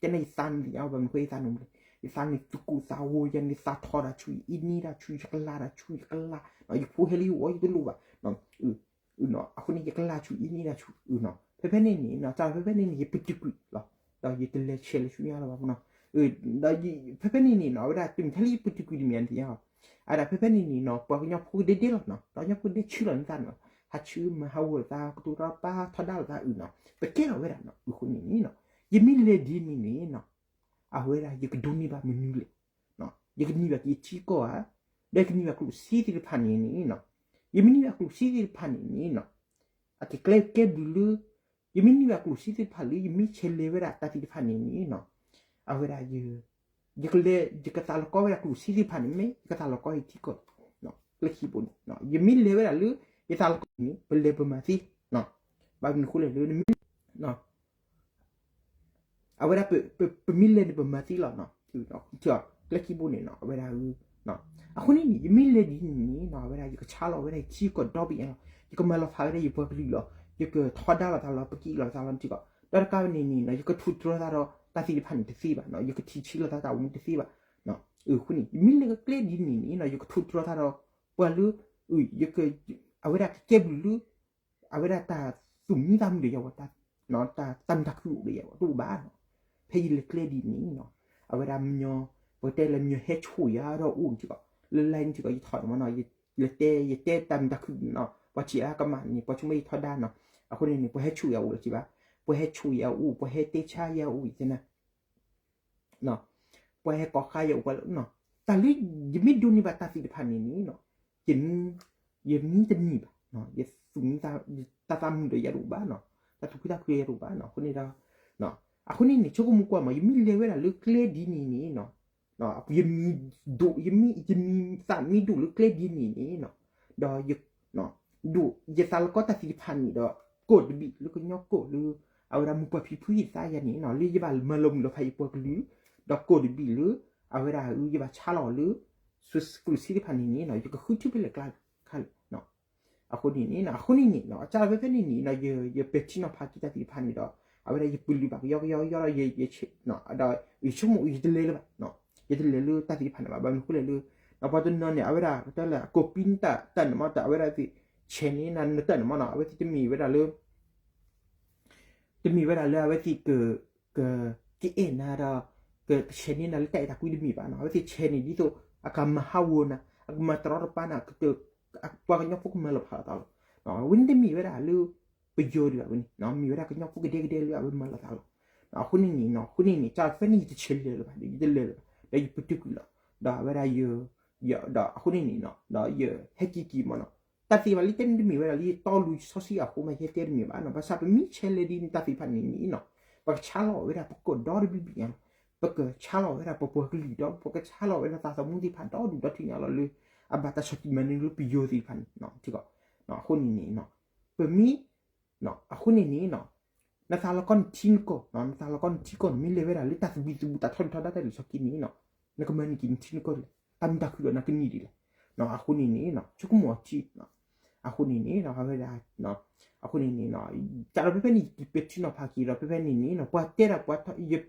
ကဲန့ၣ်ယသးန့ၣ်သ့ၣ်ညါဘၣ်မနုၤဃိယသးန့ၣ်မလဲၣ်, ယသးန့ၣ်သူၣ်ကိၢ်သးဂီၤ ယၤန့ၣ်သးထီတၢ်ဆူၣ် ယအ့န့ၢ်တၢ်ဆူၣ် ယကလၤတၢ်ဆူၣ် ယကလၤ, ယဖိဟဲလၢယဂီၢ် ယတလိၣ်ဘၣ် အဃိန့ၣ် ယကလၤဆူၣ်အ့န့ၢ်တၢ်ဆူၣ်, ဖဲဖဲန့ၣ်န့ၣ် တၢ်ဖဲဖဲန့ၣ်န့ၣ် ယပတုာ်ကွံာ်လီၤ, ဒီးယတလဲၤဆဲးလဲၤဆူညါလၢၤဘၣ်မနီၤ, ဒီးဖဲဖဲန့ၣ်န့ၣ်နီၤ အဝဲဒၣ်တမ့ၢ်ထဲလၢယပတုာ်ကွံာ်တမံၤန့ၣ်သ့ၣ်ညါ, အဝဲဒၣ်ဖဲဖဲန့ၣ်န့ၣ်နီၤ ပှၤကညီဖိကဒဲဒဲလီၤနီၤ ပှၤကညီဖိကဒဲဆၢလီၤန့ၢ်သးနီၤ ဟးဆှၢမၤဟးဂီၤလိာ်သး ကတိၤတရီတပါ ထီဒါလိာ်သးအုၣ်နီၤ ပကဲထီၣ်ဝဲဒၣ်နီၤ အဃိန့ၣ်န့ၣ်နီၤ ယမ့ၢ်လဲၤဒ်န့ၣ်န့ၣ်နီၤ အဝဲဒၣ်ယကဒိးန့ၢ်ဘၣ်မနုၤလဲၣ်, ယကန့ၢ်ဘၣ်က့ၤထံကီၢ်ဧါ, ဒီးယကန့ၢ်ဘၣ်ကျိၣ်စ့သ့ၣ်တဖၣ်န့ၣ်န့ၣ်နီၤ, ယမ့ၢ်န့ၢ်ဘၣ်ကျိၣ်စ့သ့ၣ်တဖၣ်န့ၣ်န့ၣ်နီၤ, အကကျဲကဲဘျုးလၢ ယမ့ၢ်န့ၢ်ဘၣ်ကျိၣ်စ့သ့ၣ်တဖၣ်လၢ ယမ့ၢ်ဆဲးလဲၤဝဲဒၣ်တၢ်သ့ၣ်တဖၣ်န့ၣ်န့ၣ်နီၤ, အဝဲဒၣ် ယကလဲၤ ယကသးလီၤကီဝဲဒၣ်ကျိၣ်စ့သ့ၣ်တဖၣ်န့ၣ် မ့ၢ်ယကသးလီၤကီယထံကီၢ် ကျဲခံဘိန့ၣ် ယမ့ၢ်လဲၤဝဲဒၣ်လၢ ယသးလီၤကီ ပလဲၤပမၤသ့, ဘၣ်မနုၤဃိလဲၣ်လၢနမ့ၢ် အဝဲဒၣ် ပမ့ၢ်လဲၤန့ၣ် ပမၤသ့လီၤ, ကျဲခံဘိန့ၣ်နီၤ အဝဲဒၣ်, အဃိန့ၣ်န့ၣ် ယမ့ၢ်လဲၤဒ်န့ၣ်န့ၣ်နီၤ အဝဲဒၣ် ယကဆါလီၤဝဲဒၣ်ယထံကီၢ်ဒီဘ့ၣ်ညါလီၤ, ယကမၤလီၤဖးဝဲဒၣ်ယပှၤကလုာ်လီၤ, ယကထီဒါလိာ်သးလီၤ, ပက့ၤလိာ်သးလီၤထံကီၢ်, ဒီးတကးဝဲန့ၣ်န့ၣ်နီၤ ယကထိၣ်တြီၤသးဒီးတၢ်သ့ၣ်တဖၣ်န့ၣ်တသ့ဘၣ်, ယကထံၣ်ဆံးလိာ်သးတၢ်အိၣ်မူတသ့ဘၣ်, အဃိန့ၣ် ယမ့ၢ်လဲၤကျဲဒ်န့ၣ်န့ၣ်နီၤ ယကထိၣ်တြီၤသးဒီး ပှၤလၢ အဝဲဒၣ်ကကဲဘျုးလၢ အဝဲဒၣ်တၢ်သူၣ်မံသးမုာ်ဒီးယၤဝဲ, တၢ်သးမုာ်တၢ်ခုၣ်အိၣ်ဒီးယၤဝဲတအိၣ်ဘၣ်နီၤ, ဖဲယလဲၤကျဲဒ်န့ၣ်နီၤ အဝဲဒၣ်မညီ ပှၤတဲလၢမညီဟဲဆိၣ်ယၤဒီးအိၣ်န့ၣ်ထံကီၢ်, လၢ line န့ၣ်ထံကီၢ် ယထီၣ်န့ၣ်မနီၤ, ယတဲ ယတဲတၢ်မုာ်တၢ်ခုၣ်န့ၣ်နီၤ ပှၤထံၣ်အါကမၣ်န့ၣ် ပှၤဆိကမိၣ်ယထီဒါနီၤ, အဃိန့ၣ်န့ၣ် ပှၤဟဲဆိၣ်ယၤအိၣ်လီၤထံဘၣ်, ပှၤဟဲဆိၣ်ယၤအိၣ် ပှၤဟဲတဲဆါယၤအိၣ် ယတဲနၤ ပှၤဟဲကိးဃါယၤအိၣ်ပှၤလၢ, တၢ်လၢ ယမ့ၢ်ဒိးန့ၢ်ဘၣ်တၢ်သ့ၣ်တဖၣ်န့ၣ်န့ၣ်နီၤ, ယမံတမံၤဘၣ်, ယသူၣ်မံ တၢ်သးမုာ်ဒီးယၤတအိၣ်ဘၣ်နီၤ, တၢ်သူၣ်ခုသးခုယၤတအိၣ်ဘၣ်နီၤ, အဃိန့ၣ်ဒီး အဃိန့ၣ်န့ၣ် ဆိကမိၣ်ကွၢ်မး ယမ့ၢ်လဲၤဝဲဒၣ်လၢကျဲဒ်န့ၣ်န့ၣ်နီၤ, ယမံဒိၣ် ယမံ ယမံသးမံဒိၣ်လၢကျဲဒ်န့ၣ်န့ၣ်နီၤ, ဒီး ဒိၣ်ယသးလီကီတၢ်သ့ၣ်တဖၣ်န့ၣ်ဒီး ကိးတဘ့ၣ်လၢကညီကိးလၢ အဝဲဒၣ်မိၢ်ပၢ်ဖံဖုသးယၤန့ၣ်နီၤ လၢယဘၣ်မၤလီၤမုၢ်လီၤဖးယပှၤကလုာ်, ဒီးကိးတဘ့ၣ်လၢ အဝဲဒၣ်ယဘၣ်ဆါလီၤလၢ စူစကရူးစ့တဖၣ်န့ၣ်န့ၣ်နီၤ ယကဃုထံၣ်ဖဲလဲၣ်ကျါခါလဲၣ်, အဃိန့ၣ်န့ၣ် အဃိန့ၣ်န့ၣ်နီၤ အစးဖဲဖဲန့ၣ်န့ၣ်နီၤ ယပဲာ်ထံနီၤဖးက့ၤတၢ်သ့ၣ်တဖၣ်န့ၣ်ဒီး အဝဲဒၣ်ယပလုၢ်ဘၣ်ကယီကယီကယီဒီး ဒီးယဆိကမိၣ်ယတလဲၤလၢၤဘၣ်, ယတလဲၤလၢတၢ်သ့ၣ်တဖၣ်န့ၣ်ဘၣ် ဘၣ်မနုၤဃိလဲၣ်လၢ ပှၤတနီၤန့ၣ် အဝဲဒၣ်ပတဲလၢအကိးပံနတၢ်တၢ်န့ၣ်မး တၢ်အဝဲဒၣ်သ့ၣ် ဆဲးန့ၣ်နတၢ်န့ၣ်မးနီၤ အဝဲသ့ၣ်တမ့ၢ်ဝဲဒၣ်လၢ တမ့ၢ်ဝဲဒၣ်လၢအဝဲသ့ၣ်က က ကအဲၣ်နၤဒီး ကဆဲးန့ၢ်နၤလၢတၢ်အဲၣ်တၢ်ကွံတမ့ၢ်ဘၣ်နီၤ အဝဲသ့ၣ်ဆဲးန့ၣ်ဒ်သိး အကမၤဟးဂီၤနၤ အကမၤတရီတပါနၤ ပှၤကညီဖိကမၤလီၤဖးလီၤသးလီၤ. အဝဲန့ၣ်တမ့ၢ်ဝဲဒၣ်လၢ ပယီၤဒံးဘၣ်ဝဲန့ၣ် မ့ၢ်ဝဲဒၣ်ကညီဖိကဒဲကဒဲလၢအဝဲမၤလီၤသးလီၤ. အဃိန့ၣ်န့ၣ် အဃိန့ၣ်န့ၣ် ကၢ်ဖဲန့ၣ် ယတဆဲးလဲၤလၢၤဘၣ် ယတလဲၤလၢၤဘၣ် ဒီးယပတုာ်ကွံာ်လီၤ ဒီးအဝဲဒၣ်ယ ဒီးအဃိန့ၣ်န့ၣ် ဒီးယဟဲက့ၤက့ၤမးနီၤ တၢ်သ့ၣ်တဖၣ်လၢတဲန့ၣ်တမ့ၢ်ဝဲဒၣ်လၢယတီလူစီဆှံအဃိမး ယဟဲတဲတမ့ၢ်ဘၣ်နီၤ ဘၣ်ဆၣ်ပမ့ၢ်ဆဲးလဲၤဒ်န့ၣ် တၢ်သ့ၣ်တဖၣ်န့ၣ်န့ၣ်နီၤ ပကဆါလီၤဝဲဒၣ်ပကီၢ်ဒီတဘံၣ်ဘံၣ်ညါလီၤ. ပကဆါလီၤဝဲဒၣ်ပပှၤကလုာ်ဒီး ပကဆါလီၤဝဲဒၣ်သးသမူသ့ၣ်တဖၣ်ဒီဒူၣ်ဒီထၢညါလီၤလၢ အဘၣ်တၢ်ဆီၣ်တံၢ်မၤနၢၤလၢပယီၤသ့ၣ်တဖၣ်န့ၣ် အဃိန့ၣ်န့ၣ် ပမ့ၢ် အဃိန့ၣ်န့ၣ် နသးလီကီနထံနကီၢ် နသးလီကီနထံကီၢ်န့ၣ် မ့ၢ်လဲၤဝဲဒၣ်လၢတၢ်သဘံၣ်သဘုၣ် တၢ်ထီဒုၣ်ထီဒါတၢ်ဒုးဆီၣ်က့န့ၣ် နကမၤန့ၢ်က့ၤနထံနကီၢ်ဒ်လဲၣ် တၢ်မုာ်တၢ်ခုၣ်ဒီးနကန့ၢ်ဒ်လဲၣ်. အဃိန့ၣ်န့ၣ် ဆိကမိၣ်အီၤထံ အဃိန့ၣ်န့ၣ် အဝဲဒၣ် အဃိန့ၣ်န့ၣ် တၢ်ဒီးဖဲဖဲန့ၣ် ယပဲာ်ထံနီၤဖးက့ၤဒီး ဖဲဖဲန့ၣ်န့ၣ် ပှၤတဲဒၣ်ပှၤ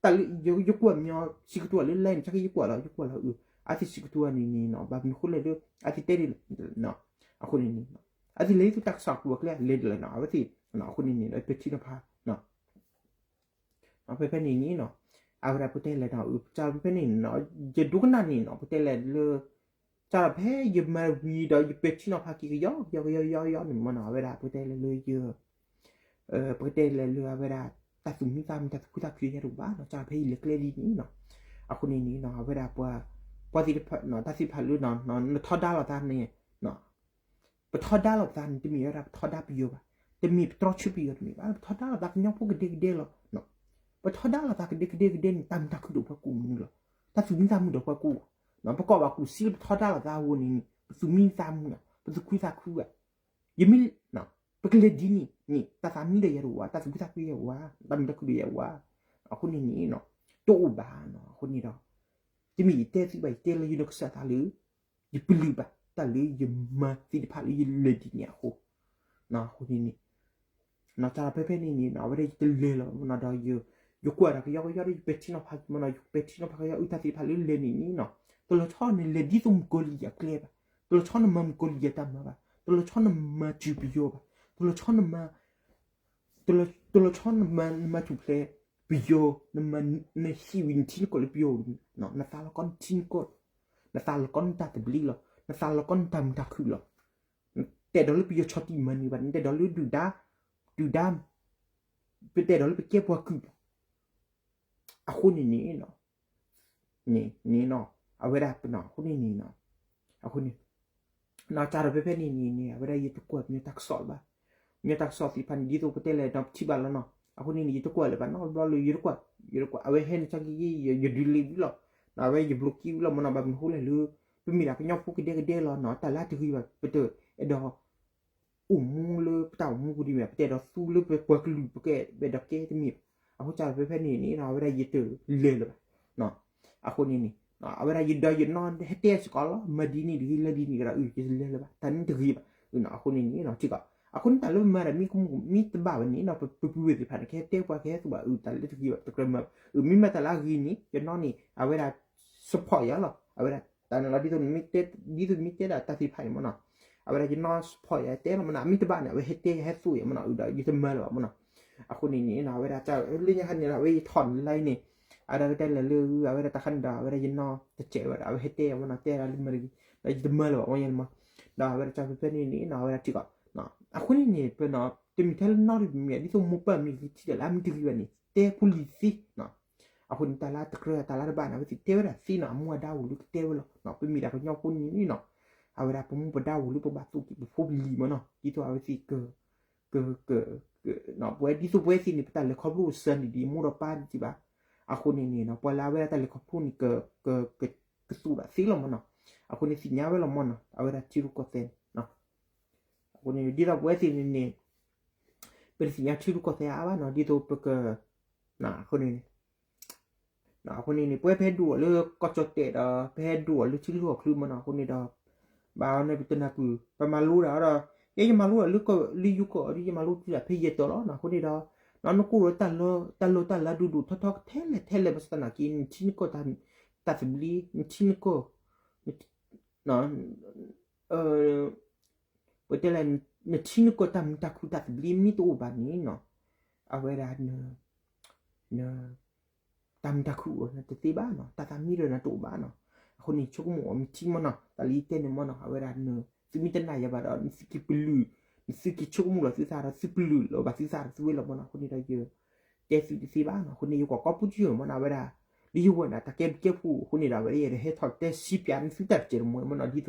တၢ်လၢ ယကွၢ်မညီ စံးကတိၤလၢ လဲၣ်န့ၣ် ဆၢက့ယကွၢ်လီၤ ယကွၢ်လီၤ အဝဲသ့ၣ်စံးကတိၤန့ၣ်န့ၣ် ဘၣ်မနုၤဃိလဲၣ်လၢ အဝဲသ့ၣ်တဲဒ်လဲၣ် အဃိန့ၣ်န့ၣ် အဝဲသ့ၣ်လဲၤသူတၢ်ကစီၣ်ကျိၤအကျဲလဲၤဒ်လဲၣ်နီၤ အဝဲသ့ၣ် အဃိန့ၣ်န့ၣ် ပဲာ်ထံနီၤဖး ဖဲဖဲန့ၣ်န့ၣ်နီၤ အဝဲဒၣ်ပတဲလဲၣ်နီၤ ကၢ်ဖဲဖဲန့ၣ်နီၤ ယဒိကနၣ်န့ၣ်နီၤ ပတဲလဲၣ်လၢ ကၢ်ဖဲယမၤဝံၤဒီး ယပဲာ်ထံနီၤဖးက့ၤကယီကယီကယီကယီန့ၣ်မ့ၢ်နီၤ အဝဲဒၣ်ပတဲလဲၣ်လၢယ ပတဲလဲၣ်လၢအဝဲဒၣ် တၢ်သူၣ်မံသးမုာ် တၢ်သူၣ်ခုသးခုယၤတအိၣ်ဘၣ်နီၤ ကၢ်ဖဲယလဲၤကျဲဒ်န့ၣ်နီၤ အဃိန့ၣ်န့ၣ်နီၤ အဝဲဒၣ်ပှၤ ပှၤသ့ၣ်တဖၣ် တၢ်သ့ၣ်တဖၣ်လၢ နထီဒါလိာ်သးန့ၣ် ပထီဒါလိာ်သးန့ၣ် တမ့ၢ်ဝဲဒၣ်ပထီဒါပယီၤဘၣ်, တမ့ၢ်ပတြီဆၢပယီၤတမ့ၢ်ဘၣ်, ပထီဒါလိာ်သးကညီဖိကဒဲကဒဲလီၤ. ပထီဒါလိာ်သးကဒဲကဒဲကဒဲန့ၣ် တၢ်မုာ်တၢ်ခုၣ်ဒီးပှၤကိးမနုၤလီၤ. တၢ်သူၣ်မံသးမုာ်ဒီးပှၤကိး, ပကိးဘၣ်ကူၣ်စ့လၢပထီဒါလိာ်သးအဂီၢ်န့ၣ်န့ၣ် ပသူၣ်မံသးမုာ်, ပသူၣ်ခုသးခုဘၣ်. ယမ့ၢ် ပကလဲၤဒ်န့ၣ်န့ၣ် တၢ်သးမံဒီးယၤတအိၣ်ဘၣ်, တၢ်သူၣ်ခုသးခုယၤတအိၣ်ဘၣ်, တၢ်မုာ်တၢ်ခုၣ်ဒီးယၤတအိၣ်ဘၣ်. အဃိန့ၣ်န့ၣ် တအိၣ်ဘၣ်နီၤ. အဃိန့ၣ်ဒီး တမ့ၢ်ယတဲသုဘၣ်, ယတဲလၢယနီၢ်ကစၢ်သးလၢ ယပလုၢ်ဘၣ် တၢ်လၢယမၤသ့ၣ်တဖၣ်လၢယလဲၤဒ်န့ၣ်အဃိ, အဃိန့ၣ်န့ၣ် နီၤ တၢ်ဖဲဖဲန့ၣ်န့ၣ်နီၤ အဝဲဒၣ်ယတလဲၤလီၤမနီၤဒီး ယကွၢ်တၢ်ကယီကယီဒီး ယပဲာ်ထံနီၤဖးက့ၤမနီၤ ယပဲာ်ထံနီၤဖးကယီအုၣ်တၢ်သ့ၣ်တဖၣ်လၢလဲၤန့ၣ်န့ၣ်နီၤ တလီၤဆီနလဲၤဒ်သိးမုၣ်ကီၤလံၢ်ယၤကျဲဘၣ်, တလီၤဆီနမၤမုၣ်ကီၤလံၢ်ယၤတၢ်မၤဘၣ်, တလီၤဆီနမၤစၢၤပယီၤဘၣ်, တလီၤဆီနမၤ တလီၤဆီနမၤ နမၤထူၣ်ဖျဲး ပယီၤ, နမၤ နဟံးဝံၤနထံနကီၢ်လၢပယီၤ, နသးလီၤကီနထံနကီၢ်, နသးလီၤကီနတၢ်သဘျ့လီၤ, နသးလီၤကီနတၢ်မုာ်တၢ်ခုၣ်လီၤ. တဲဒီးလၢပယီၤဆီၣ်တံၢ်မၤနၢၤဘၣ်, နတဲဒီးလၢဒုၣ်ဒါ, ဒုၣ်ဒါ, ပတဲဒီးလၢပကဲပှၤကုၢ်ဘၣ်. အဃိန့ၣ်န့ၣ် န့ၣ် န့ၣ်နီၤ အဝဲဒၣ်ပနီၤ အဃိန့ၣ်န့ၣ်နီၤ အဃိန့ၣ် နီၤ ကၢ်ဒီးဖဲဖဲန့ၣ်န့ၣ်န့ၣ် အဝဲဒၣ်ယတကွၢ်မညီတၢ်ကစီၣ်လၢၤဘၣ်, မညီတၢ်ကစီၣ်သ့ၣ်တဖၣ်န့ၣ် ဒ်သိးပတဲလဲၣ်နီၤ ပထံၣ်ဘၣ်လီၤနီၤ, အဃိန့ၣ်န့ၣ် ယတကွၢ်လၢၤဘၣ်နီၤ ဘျီလၢယတကွၢ်, ယတကွၢ် အဝဲဟဲန့ၣ် ဆၢက့ ယဒုးလ့ၤဝံၤလီၤ, အဝဲယဘျိးက့ဝံၤလီၤ မနီၤ ဘၣ်မနုၤဃိလဲၣ်လၢ ပမ့ၢ်ဒၣ်ကညီဖိကဒဲကဒဲလီၤနီၤ တၢ်လၢတဂ့ၤဘၣ် ပတအဲၣ်ဒိး အိၣ်မူလၢပတၢ်အိၣ်မူပူၤဒ်မ့ၢ် ပတဲဒီးသူလၢပပှၤကလုာ်ပကဲဘၣ်ဒီးကဲတမ့ၢ်ဘၣ်. အဃိသတးဒီးဖဲဖဲန့ၣ်န့ၣ် အဝဲဒၣ်ယတလဲၤလၢၤဘၣ်. အဃိန့ၣ်န့ၣ် အဝဲဒၣ်ယဒီးယနီၢ်ဟဲတဲစ့ၢ်ကီးလီၤ, မၤဒ်န့ၣ်တဂ့ၤ လၢဒ်န့ၣ်ကဒီး အၢ ယတလဲၤလၢၤဘၣ်, တၢ်န့ၣ်တဂ့ၤဘၣ်. အဃိန့ၣ်န့ၣ် ထံကီး အဃိန့ၣ်တၢ်လၢပမၤဒီးမ့ၢ်ကမူၣ်မ့ၢ်တဘၣ်ဘၣ်န့ၣ် ပပုၢ်ဝဲၢ်သ့ၣ်တဖၣ်န့ၣ် ကဟဲတဲပှၤကဟဲသူၣ်ဘၣ် အၢ တၢ်လၢတဂ့ၤဘၣ် တကြၢးမၤ, အၢ မ့ၢ်မၤတၢ်လၢအဂ့ၤန့ၣ် ယနီၢ်န့ၣ် အဝဲဒၣ် support ယၤလီၤ. အဝဲဒၣ်တၢ်န့ၣ်လီၤ ဒ်သိး ဒ်သိးမ့ၢ်တဲဒၣ်တၢ်သ့ၣ်တဖၣ်န့ၣ်မ့ၢ်နီၤ, အဝဲဒၣ်ယနီၢ် support ယၤတဲလီၤမ့ၢ်နီၤ, အမ့ၢ်တဘၣ်န့ၣ် အဝဲဟဲတဲယၤဟဲသူၣ်ယၤမ့ၢ်နီၤ, အၢ ဒီးယတမၤလၢၤဘၣ်မ့ၢ်နီၤ. အဃိန့ၣ်န့ၣ် အဝဲဒၣ်တၢ်လၢညါခါန့ၣ် အဝဲယထီၣ်န့ၣ်လၢအံၤန့ၣ် အဒီးကတဲလဲၣ်လၢ အဝဲဒၣ်တၢ်ခါန့ၣ်ဒီး အဝဲဒၣ်ယနီၢ်တစဲးဝဲဒီး အဝဲဟဲတဲယၤမ့ၢ်နီၤ, တဲဒၣ်လၢမၤတဂ့ၤ ဒီးယတမၤလၢၤဘၣ်မ့ၢ်ယၤန့ၣ်မ့ၢ်, ဒီးအဝဲဒၣ်တၢ်ဖဲဖဲန့ၣ်န့ၣ် အဝဲဒၣ်ထံကီး အဃိန့ၣ်န့ၣ် ပနီၤ တမ့ၢ်ထဲလၢနီၢ်တမံၤမံၤ ဒ်သိးမိၢ်ပၢ်မ့ၢ်ဂ့ၤ ထံၣ်တၢ်လၢအမ့ၢ်တဂ့ၤဘၣ်န့ၣ် တဲဖိလံၤသ့. အဃိန့ၣ် တၢ်လၢတကြၢး တၢ်လၢတဘၣ်န့ၣ် အဝဲသ့ၣ်တဲဝဲဒၣ်သ့နီၤ, အမူအဒါအိၣ်လၢကတဲဝဲလီၤ. ပမ့ၢ်ဒၣ်ကညီဖိန့ၣ်နီၤ, အဝဲဒၣ်ပမူပဒါအိၣ်လၢပဘၣ်သူၣ်က့ၤပဖိပလံၤမ့ၢ်နီၤ, ဒ်သိးအဝဲသ့ၣ်က က ပဝဲဒ်သိးပဝဲသ့ၣ်န့ၣ် ပတၢ်လဲၤခီဖျိအိၣ်စၢၤန့ၣ်ဒ်မိၢ်ဒီးပၢ်ဒံးဘၣ်. အဃိန့ၣ်န့ၣ် ပှၤလၢအဝဲဒၣ်တၢ်လဲၤခီဖျိန့ၣ် ကသူၣ်ဒၣ်သ့လီၤမ့ၢ်နီၤ. အဃိန့ၣ်သ့ၣ်ညါဝဲလီၤမ့ၢ်နီၤ အဝဲဒၣ်ထံရူၢ်ကီၢ်သဲးန့ၣ် အဃိန့ၣ် ဒ်သိးပဝဲသ့ၣ်န့ၣ်န့ၣ် ပတသ့ၣ်ညါထံရူၢ်ကီၢ်သဲးအါဘၣ်နီၤ, ဒ်သိးပက အဃိန့ၣ် အဃိန့ၣ်န့ၣ် ပဝဲပဟဲဒိၣ်အီၤလၢကီၢ်ကၠီၣ်တဲာ်ဒီး ပဟဲဒိၣ်အီၤလၢထံဂုၤကီၢ်ချၢမ့ၢ်နီၤ, အဃိန့ၣ်ဒီး ဘၣ်န့ၣ်ပတနၢ်ပၢၢ် ပမၤလိဒၣ်ဒီး ယဲယမၤလိဒၣ်လၢယိၤကီၢ်ဒီး ယမၤလိတုၤဒၣ်ဖဲယဲၢ်တီၤလီၤ. အဃိန့ၣ်ဒီး နကိၣ်ဒီးတၢ်လီၢ်တၢ်လီၢ်တၢ်လၢဒိၣ်ဒိၣ်ထီထီထဲလဲၣ်ထဲလဲၣ် ဘၣ်ဆၣ်သနာ်က့ နထံနကီၢ်တၢ်သဘျ့ နထံနကီၢ် ပတဲလဲၣ် နထံနကီၢ်တၢ်မုာ်တၢ်ခုၣ်တၢ်သဘျ့မ့ၢ်တအိၣ်ဘၣ်န့ၣ်နီၤ, အဝဲဒၣ် တၢ်မုာ်တၢ်ခုၣ်အိၣ်နတသ့ဘၣ်နီၤ, တၢ်သးမံဒီးနတအိၣ်ဘၣ်နီၤ. အဃိန့ၣ် ဆိကမိၣ်အီၤမ့ၢ်ထံမ့ၢ်နီၤ, တၢ်လၢယတဲန့ၣ်မ့ၢ်နီၤ, အဝဲဒၣ် သုမ့ၢ်တနာ်ယၤဘၣ်ဒီး နသုက့ၤပလုၢ် နသုက့ၤဆိကမိၣ်လီၤသုသးဒီး သုပလုၢ်လီၤဘၣ်သုသးဒီးသုဝဲလီၤမ့ၢ်နီၤ. အဃိန့ၣ်ဒီးယ တဲသုတသ့ဘၣ်နီၤ. အဃိန့ၣ် ယကွၢ်ကီပူၤတယိာ်မ့ၢ်နီၤ, အဝဲဒၣ် လၢယဂီၢ်န့ၣ် တၢ်ကဲဘျုးကဲဖှိၣ်အဃိန့ၣ်ဒီး အဝဲဒၣ်ယအဲၣ်ဒိးဟဲထီၣ်တဲစံးပၠးနသုတၢ်တစဲးတမှဲမ့ၢ်နီၤ, ဒ်သိး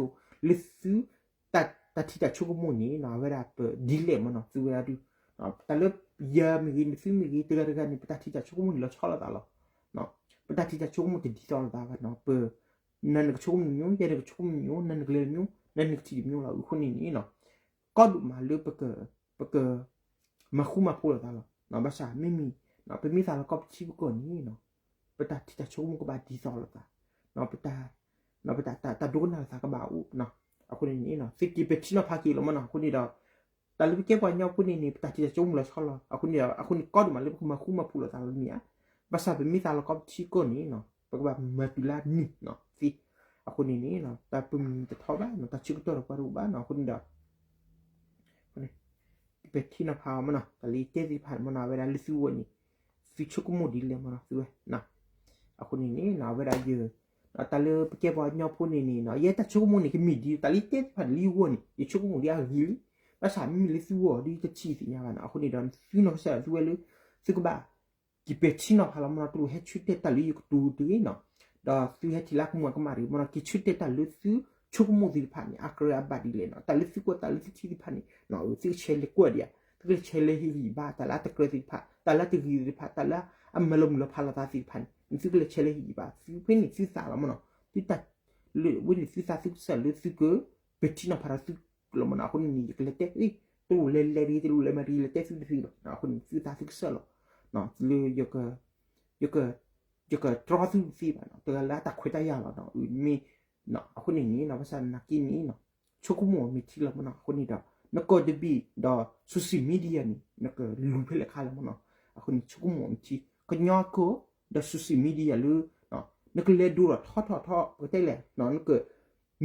လၢသု တၢ်ထံၣ်တၢ်ဆိကမိၣ်န့ၣ်နီၤ အဝဲဒၣ်ပဒ်လဲၣ်မ့ၢ်နီၤ, သုဝဲဒၣ်ဒုး တၢ်လၢယၤမ့ၢ်ဂ့ၤ နသုမ့ၢ်ဂ့ၤ တဂၤတဂၤန့ၣ် ပတၢ်ထံၣ်တၢ်ဆိကမိၣ်န့ၣ် လီၤဆီလိာ်သးလီၤ. ပတၢ်ထံၣ်တၢ်ဆိကမိၣ်တဒ်သိးလိာ်သးဘၣ်နီၤ, ပ နၤနကဆိကမိၣ်တမံၤ, ယဲယကဆိကမိၣ်တမံၤ, နၤနကလဲၤတမံၤ, နၤနကထံၣ်တမံၤလီၤ. အဃိန့ၣ်န့ၣ်နီၤ ကီဒိၣ်မးလၢ ပက မၤဃူမၤဖိးလိာ်သးလီၤ. ဘၣ်ဆၣ်မ့မ့ၢ် ပမ့ၢ်သးလီၤကီၢ်ပထံပကီၢ်န့ၣ်နီၤ ပတၢ်ထံၣ်တၢ်ဆိကမိၣ်ကဘၣ်ဒ်သိးလိာ်သး, ပတၢ် ပတၢ် တၢ်ဒိကနၣ်လိာ်သးကဘၣ်အိၣ်နီၤ. အဃိန့ၣ်န့ၣ် သုက့ၤပဲာ်ထံနီၤဖးက့ၤလီၤမ့ၢ်နီၤ. အဃိန့ၣ်ဒီး တၢ်လၢပကဲပှၤကညီဖိန့ၣ်န့ၣ် ပတၢ်ထံၣ်တၢ်ဆိကမိၣ်လီၤဆီလီၤ. အဃိန့ၣ်ဒီး အဃိန့ၣ် ကီဒိၣ်မးလၢပကမၤဃူမၤဖိးလိာ်သးလီၤမ့ၢ်ဧါ. ဘၣ်ဆၣ်ပမ့ၢ်သးလီၤကီၢ်ပထံကီၢ်န့ၣ်နီၤ ပကဘၣ်မၤတုၤလၢနံၤနီၤသ့. အဃိန့ၣ်န့ၣ် တၢ်ပမံၤတထီဘၣ်နီၤ, တၢ်ဆၢကတီၢ်ဒီးပှၤတအိၣ်ဘၣ်နီၤ. အဃိန့ၣ်ဒီး ပဲာ်ထံနီၤဖးအီၤမ့ၢ်နီၤ, တၢ်လၢယတဲသ့ၣ်တဖၣ်န့ၣ်မ့ၢ်နီၤ, အဝဲဒၣ်လၢသုဂီၢ်န့ၣ် သုဆိကမိၣ်ဒ်လဲၣ်မ့ၢ်နီၤ သုဝဲ. အဃိန့ၣ်န့ၣ် အဝဲဒၣ်ယ တၢ်လၢပကဲပှၤကညီဖိန့ၣ်န့ၣ်နီၤ ယဲတၢ်ဆိကမိၣ်န့ၣ် ကမ့ၢ်ဒ် တၢ်လၢယတဲသ့ၣ်တဖၣ်န့ၣ် လၢယဂီၢ်န့ၣ် ယဆိကမိၣ်ဒ်အဂ့ၤလံ. ဘၣ်ဆၣ်မ့မ့ၢ်လၢသုဂီၢ်ဒီး ယတထံၣ်သ့ၣ်ညါဘၣ်နီၤ. အဃိန့ၣ်ဒီး သုနီၢ်ကစၢ်ဒၣ်သုဝဲလၢ သုကဘၣ် က့ၤပဲာ်ထံနီၤဖးလီၤမ့ၢ်နီၤ, တလိၣ်ဟဲဆၢတဲာ်တၢ်လၢယကတိၤတဂ့ၤနီၤ, ဒီးသုဟဲထံၣ်လၢကမူၤကမၣ်တဂ့ၤမ့ၢ်နီၤ, က့ၤဆၢတဲာ်တၢ်လၢသုဆိကမိၣ်သ့ၣ်တဖၣ်န့ၣ် အကြၢးအဘၣ်ဒ်လဲၣ်နီၤ, တၢ်လၢသုကွၢ်တၢ်လၢသုထံၣ်သ့ၣ်တဖၣ်န့ၣ် သုကဆဲးလဲၤကွၢ်ဒံးဧါ, သုကလဲၤဆဲးလဲၤဟ့ၣ်ဂံၢ်ဘါ တၢ်လၢအတကြၢးသ့ၣ်တဖၣ် တၢ်လၢအတဂ့ၤသ့ၣ်တဖၣ် တၢ်လၢအမၤလီၤမုၢ်လီၤဖးလိာ်သးသ့ၣ်တဖၣ်န့ၣ် သုကလဲၤဆဲးလဲၤဟ့ၣ်ဂံၢ်ဘါ, သုဖဲန့ၣ်သုသးလီၤမ့ၢ်နီၤ, သုတၢ် လၢဝဲန့ၣ်သုသးသုကစၢ်လၢသုက ပဲာ်ထံနီၤဖးဒီးသုလီၤမ့ၢ်နီၤ, အဃိန့ၣ်န့ၣ် ယကလဲၤတဲ တလိၣ်လဲၤလဲၤတဂ့ၤ တလိၣ်လဲၤမၤတဂ့ၤ လဲၤတဲသုတသ့ဘၣ်, အဃိန့ၣ် သုသးသုကစၢ်လီၤ, လၢ ယက ယကတြီသုတသ့ဘၣ်နီၤ, တဂၤလၢအတၢ်ခွဲးတၢ်ယာ်လီၤနီၤ, မ့ၢ် အဃိန့ၣ်န့ၣ် ဘၣ်ဆၣ်သနာ်က့န့ၣ် ဆိကမိၣ်အီၤမ့ၢ်ထံလီၤမ့ၢ်နီၤ, အဃိန့ၣ်ဒီး နကီၢ်တဘ့ၣ်ဒီး social media န့ၣ် နကလူၤဖဲလဲၣ်ခါလီၤမ့ၢ်နီၤ, အဃိန့ၣ် ဆိကမိၣ်အီၤမ့ၢ်ထံ, ကညီကီၢ်ဒီး social media လၢ နကလဲၤဒိလီၤထီထီထီ ပကတဲလဲၣ် နက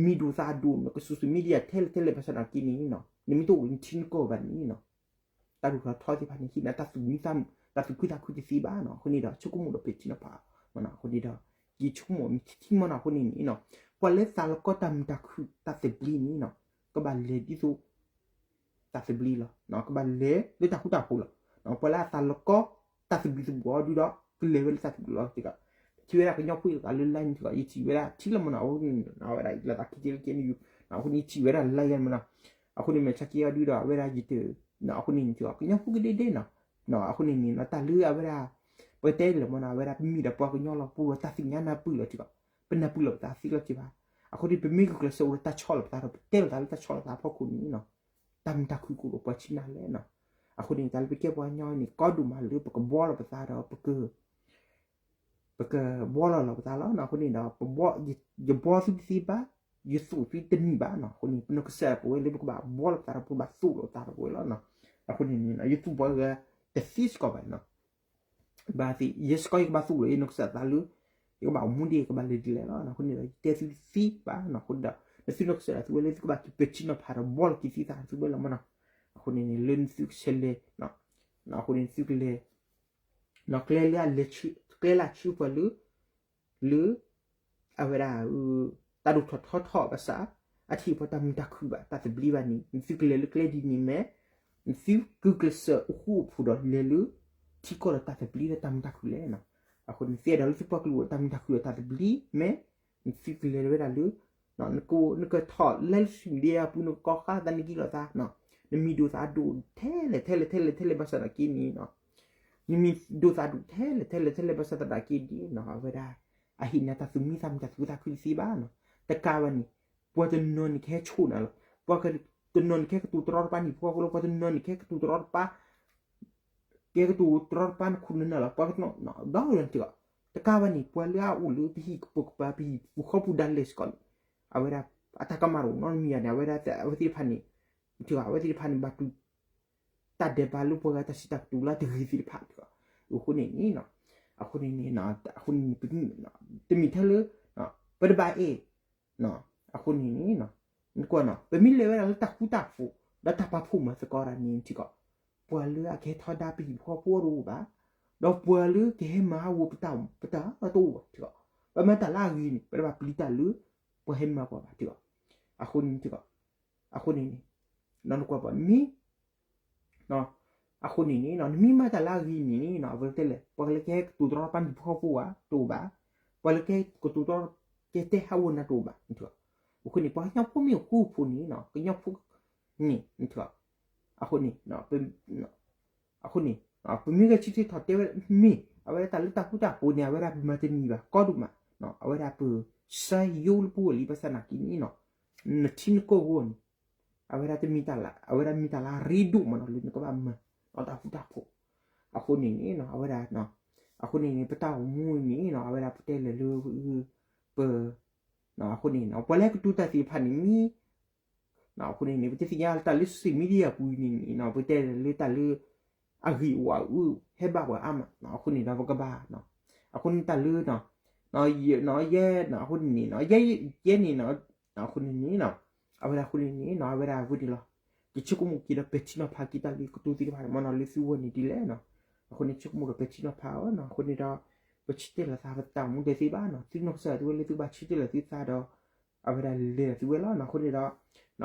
မံၤဒိၣ်သးဒိၣ် နက social media ထဲလဲၣ်ထဲလဲၣ် ဘၣ်ဆၣ်သနာ်က့န့ၣ် နမ့ၢ်တအိၣ်လၢနထံနကီၢ်ဘၣ်န့ၣ် တၢ်ဒိၣ်ထီၣ်ထီသ့ၣ်တဖၣ်န့ၣ် ဟ့ၣ်နၤတၢ်သူၣ်မံသးမုာ် တၢ်သူၣ်ခုသးခုတသ့ဘၣ်နီၤ, အဃိန့ၣ်ဒီး ဆိကမိၣ်ဒီးပဲာ်ထံနီၤဖးမ့ၢ်နီၤ, အဃိန့ၣ်ဒီး ယဆိကမိၣ်မ့ၢ်ထံထံမ့ၢ်နီၤ, အဃိန့ၣ်န့ၣ် ပှၤလၢသးလီၤကီတၢ်မုာ်တၢ်ခုၣ်တၢ်သဘျ့န့ၣ်နီၤ ကဘၣ်လဲၤဒ်သိး တၢ်သဘျ့လီၤ, ကဘၣ်လဲၤလၢတၢ်ဃူတၢ်ဖိးလီၤ, ပှၤလၢအသးလီၤကီ တၢ်သဘျ့သဘျ့အီၤဒုဒီး ကလဲၤဝဲလၢတၢ်သဘျ့လီၤ, ထံၣ်ဝဲဒၣ်ကညီဖိတဂၤလၢ line န့ၣ် ယထံၣ်ဝဲဒၣ်ထံလီၤမ့ၢ်နီၤ, အဝဲဒၣ်လၢသးခံက့လၢကဲနယူၤ, အဃိန့ၣ် ယထံၣ်ဝဲဒၣ် line မ့ၢ်နီၤ, အဃိန့ၣ် မဲာ်ဆါက့အီၤဒုဒီး အဝဲဒၣ်ယတ အဃိန့ၣ် ကညီဖိကဒဲဒဲနီၤ, အဃိန့ၣ်န့ၣ် တၢ်လၢအဝဲဒၣ် ပတဲလၢမ့ၢ်နီၤ အဝဲဒၣ်ပမ့ၢ်ဒၣ်ပှၤကညီလီၤ ပအိၣ်ဒီးတၢ်သ့ၣ်ညါနၢ်ပၢၢ်လီၤတံၢ်ဘၣ်, ပနၢ်ပၢၢ်လီၤပသးသ့လီၤတံၢ်ဘၣ်, အဃိန့ၣ် ပမ့ၢ်ဂုာ်ကျဲးစၢးအိၣ်ဒီးတၢ်ဆီၣ်လီၤပသးဒီး ပတဲလီၤသးလၢတၢ်ဆီၣ်လီၤသးအဖီခိၣ်န့ၣ်နီၤ, တၢ်မုာ်တၢ်ခုၣ်ကအိၣ်ဒီးပှၤဆံးနၤလဲၣ်နီၤ. အဃိန့ၣ် တၢ်လၢပကဲပှၤကညီန့ၣ် ကီဒိၣ်မးလၢပကဘှီလီၤပသးဒီး ပက ပကဘှီလီၤလီၤပသးလီၤနီၤ. အဃိန့ၣ်ဒီး ပဘှီ ယဘှီသုတသ့ဘၣ်, ယသိၣ်သုတန့ၢ်ဘၣ်နီၤ. အဃိန့ၣ် ပနီၢ်ကစၢ်ဒၣ်ပဝဲလၢပကဘၣ်ဘှီလီၤပသးဒီး ပကဘၣ်သိၣ်လီၤပသးဒီးပဝဲလီၤနီၤ. အဃိန့ၣ်န့ၣ် ယသူၣ်ပှၤဂၤတသ့စ့ၢ်ကီးဘၣ်နီၤ. ဘၣ်သ့ၣ် ယဲစ့ၢ်ကီးယကဘၣ်သိၣ်လီၤယနီၢ်ကစၢ်သးလၢ ယကဘၣ်အိၣ်မူဒ်အံၤ ယကဘၣ်လဲၤဒ်လဲၣ်လီၤ. အဃိန့ၣ်ဒီး ယတဲသုတသ့ဘၣ်နီၤ. အဃိဒီး နသုနီၢ်ကစၢ်ဒၣ်သုဝဲလၢသုကဘၣ်က့ၤပဲာ်ထံနီၤဖးဒီးဘှီလီၤက့ၤသုသးသုဝဲလီၤမနီၤ. အဃိန့ၣ်န့ၣ် လၢနသုကဆဲးလဲၤ အဃိန့ၣ် နသုကလဲၤ နီၤ ကျဲလၢအလဲၤဆှၢ ကျဲလၢဆှၢပှၤလၢ လၢ အဝဲဒၣ် တၢ်ဒိၣ်ထီၣ်ထီထီၣ်ဘၣ်ဆၣ် အထံၣ်ပှၤတၢ်မုာ်တၢ်ခုၣ်ဘၣ် တၢ်သဘျ့ဘၣ်န့ၣ် နသုကလဲၤလၢကျဲဒ်န့ၣ်မ့ၢ် နသုကကျဲးစၢးအိၣ်ဃူအိၣ်ဖိးဒီးလဲၤလၢ ထံကီၢ်ဒီးတၢ်သဘျ့ဒီးတၢ်မုာ်တၢ်ခုၣ်လဲၣ်နီၤ. အဃိန့ၣ် နသုအဲၣ်ဒိးလၢသုပှၤကလုာ်အိၣ်တၢ်မုာ်တၢ်ခုၣ်ဒီးတၢ်သဘျ့မ့ၢ် နသုကလဲၤလၢဝဲဒၣ်လၢ နကထီၣ်လဲလၢ social media အပူၤ နကကိးဃါသးနက့လိာ်သး နမံၤဒိၣ်သးဒိၣ်ထဲလဲၣ်ထဲလဲၣ်ထဲလဲၣ်ထဲလဲၣ်ဘၣ်ဆၣ်သနာ်က့န့ၣ်နီၤ နမံၤဒိၣ်သးဒိၣ်ထဲလဲၣ်ထဲလဲၣ်ထဲလဲၣ်ဘၣ်ဆၣ်သနာ်က့န့ၣ်နီၤ အဝဲဒၣ် အဟ့ၣ်နၤတၢ်သူၣ်မံသးမုာ်တၢ်သူၣ်ခုသးခုတသ့ဘၣ်နီၤ. တကးဘၣ်န့ၣ် ပှၤတနီၤန့ၣ်ကဟဲဆိၣ်နၤလီၤ. ပှၤတနီၤန့ၣ်ကဟဲကတိၤတရီတပါနဟံၣ်ဖိဃီဖိလီၤ. ပှၤတနီၤန့ၣ်ကဟဲကတိၤတရီတပါ ကဲကတိၤတရီတပါနခူနနၢ်လီၤ. ပှၤကနီၤ ဒီးတက့ၢ် တကးဘၣ်န့ၣ် ပှၤလၢအအိၣ်လၢပဟံၣ်ကပိာ်ကပၤ ပဟံၣ်ပူၤဃီပူၤဒၣ်လဲာ်စ့ၢ်ကီးန့ၣ် အဝဲဒၣ် အတၢ်ကမၣ်တအိၣ်နီတမံၤဧါန့ၣ် အဝဲဒၣ် အဝဲသ့ၣ်တဖၣ်န့ၣ် တကးဘၣ် အဝဲသ့ၣ်တဖၣ်န့ၣ် ဘၣ်တူၢ် တၢ်ဒဲးဘးလၢပှၤဂၤတၢ်စံးတၢ်ကတိၤလၢတဂ့ၤသ့ၣ်တဖၣ်တက့ၢ်. အဃိန့ၣ်န့ၣ် အဃိန့ၣ်န့ၣ် အဃိန့ၣ် တမ့ၢ်ထဲလၢ ပတဘၣ်အဲၣ် အဃိန့ၣ်န့ၣ် နကွၢ်နီၤ ပမ့ၢ်လဲၤဝဲဒၣ်လၢတၢ်ဃူတၢ်ဖိး ဒီးတၢ်ပာ်ဖှိၣ်မၤသကိးတၢ်န့ၣ် ထံကီး ပှၤလၢအကဟဲထီဒါပဟံၣ်ဖိဃီဖိတအိၣ်ဘၣ်, ဒီးပှၤလၢကဟဲမၤဟးဂီၤပတၢ် ပတၢ်တအိၣ်ဘၣ် ထံကီး. ပမၤတၢ်လၢအဂ့ၤန့ၣ် ပတဘၣ်ပျံၤတၢ်လၢ ပှၤဟဲမၤပှၤဘၣ် ထံကီး. အဃိန့ၣ် ထံကီး အဃိန့ၣ်န့ၣ် နကွၢ်ပှၤမ့ၢ် အဃိန့ၣ်န့ၣ် နမ့ၢ်မၤတၢ်လၢအဂ့ၤန့ၣ် အဝဲတဲလဲၣ် ပှၤလၢကဟဲကတိၤတရီတပါနဟံၣ်ဖိဃီဖိဧါ တအိၣ်ဘၣ်, ပှၤလၢကဟဲကတိၤတရီ ကတဲဟးဂီၤနၤတအိၣ်ဘၣ် အဃိန့ၣ် ပှၤကညီဖိမ့ၢ်အိၣ်ဃူအိၣ်ဖိးန့ၣ် ကညီဖိန့ၣ် အဃိန့ၣ် အဃိန့ၣ် ပမ့ၢ်ဂဲၤဆၢထၢၣ်ထီၣ်တဲဝဲ မ့ၢ် အဝဲဒၣ်တၢ်လၢတၢ်ဃူတၢ်ဖိးန့ၣ် အဝဲဒၣ်ပမၤတန့ၢ်ဘၣ် ကီဒိၣ်မး, အဝဲဒၣ်ပစါယိလၢပဂီၢ်လံ ဘၣ်ဆၣ်သနာ်က့န့ၣ် နထံနကီၢ်အဂီၢ်န့ၣ် အဝဲဒၣ်တမ့ၢ်တၢ်လၢ အဝဲဒၣ်မ့ၢ်တၢ်လၢအရ့ဒိၣ်မးနီၤ လၢနကဘၣ်မၤ တၢ်ဃူတၢ်ဖိး. အဃိန့ၣ်န့ၣ် အဝဲဒၣ် အဃိန့ၣ်န့ၣ် ပတၢ်အိၣ်မူန့ၣ် အဝဲဒၣ်ပတဲလဲၣ်လၢ ပ အဃိန့ၣ် ပှၤလၢကတိၤတၢ်သ့ၣ်တဖၣ်န့ၣ်မ့ၢ် အဃိန့ၣ်န့ၣ် ပတသ့ၣ်ညါတၢ်လၢ social media ပူၤန့ၣ်န့ၣ် ပတဲလၢတၢ်လၢ အဂ့ၢ်အိၣ်အအၢ ဟဲဘၣ်ပှၤအါမး အဃိန့ၣ်ဒီးပကဘၣ် အဃိန့ၣ်တၢ်လၢ ယဲ အဃိန့ၣ်န့ၣ် ယဲ ယဲန့ၣ် အဃိန့ၣ်န့ၣ် အဝဲဒၣ်အဃိန့ၣ်န့ၣ် အဝဲဒၣ်အဝဲန့ၣ်လီၤ. ယဆိကမိၣ်က့ၤဒီးပဲာ်ထံနီၤဖးက့ၤတၢ်လၢကတိၤသ့ၣ်တဖၣ်မ့ၢ်နီၤ လၢသုဂီၢ်န့ၣ်ဒ်လဲၣ်နီၤ. အဃိန့ၣ် ဆိကမိၣ်ဒီးပဲာ်ထံနီၤဖးအီၤနီၤ အဃိန့ၣ်ဒီး ပဆၢတဲာ်လီၤသးပတၢ်အိၣ်မူဒဲးသ့ဘၣ်နီၤ သုနီၢ်ကစၢ်ဒၣ်သုဝဲလၢသုကဘၣ်ဆၢတဲာ်လီၤသုသးဒီး အဝဲဒၣ်လဲၤသုဝဲလီၤနီၤ.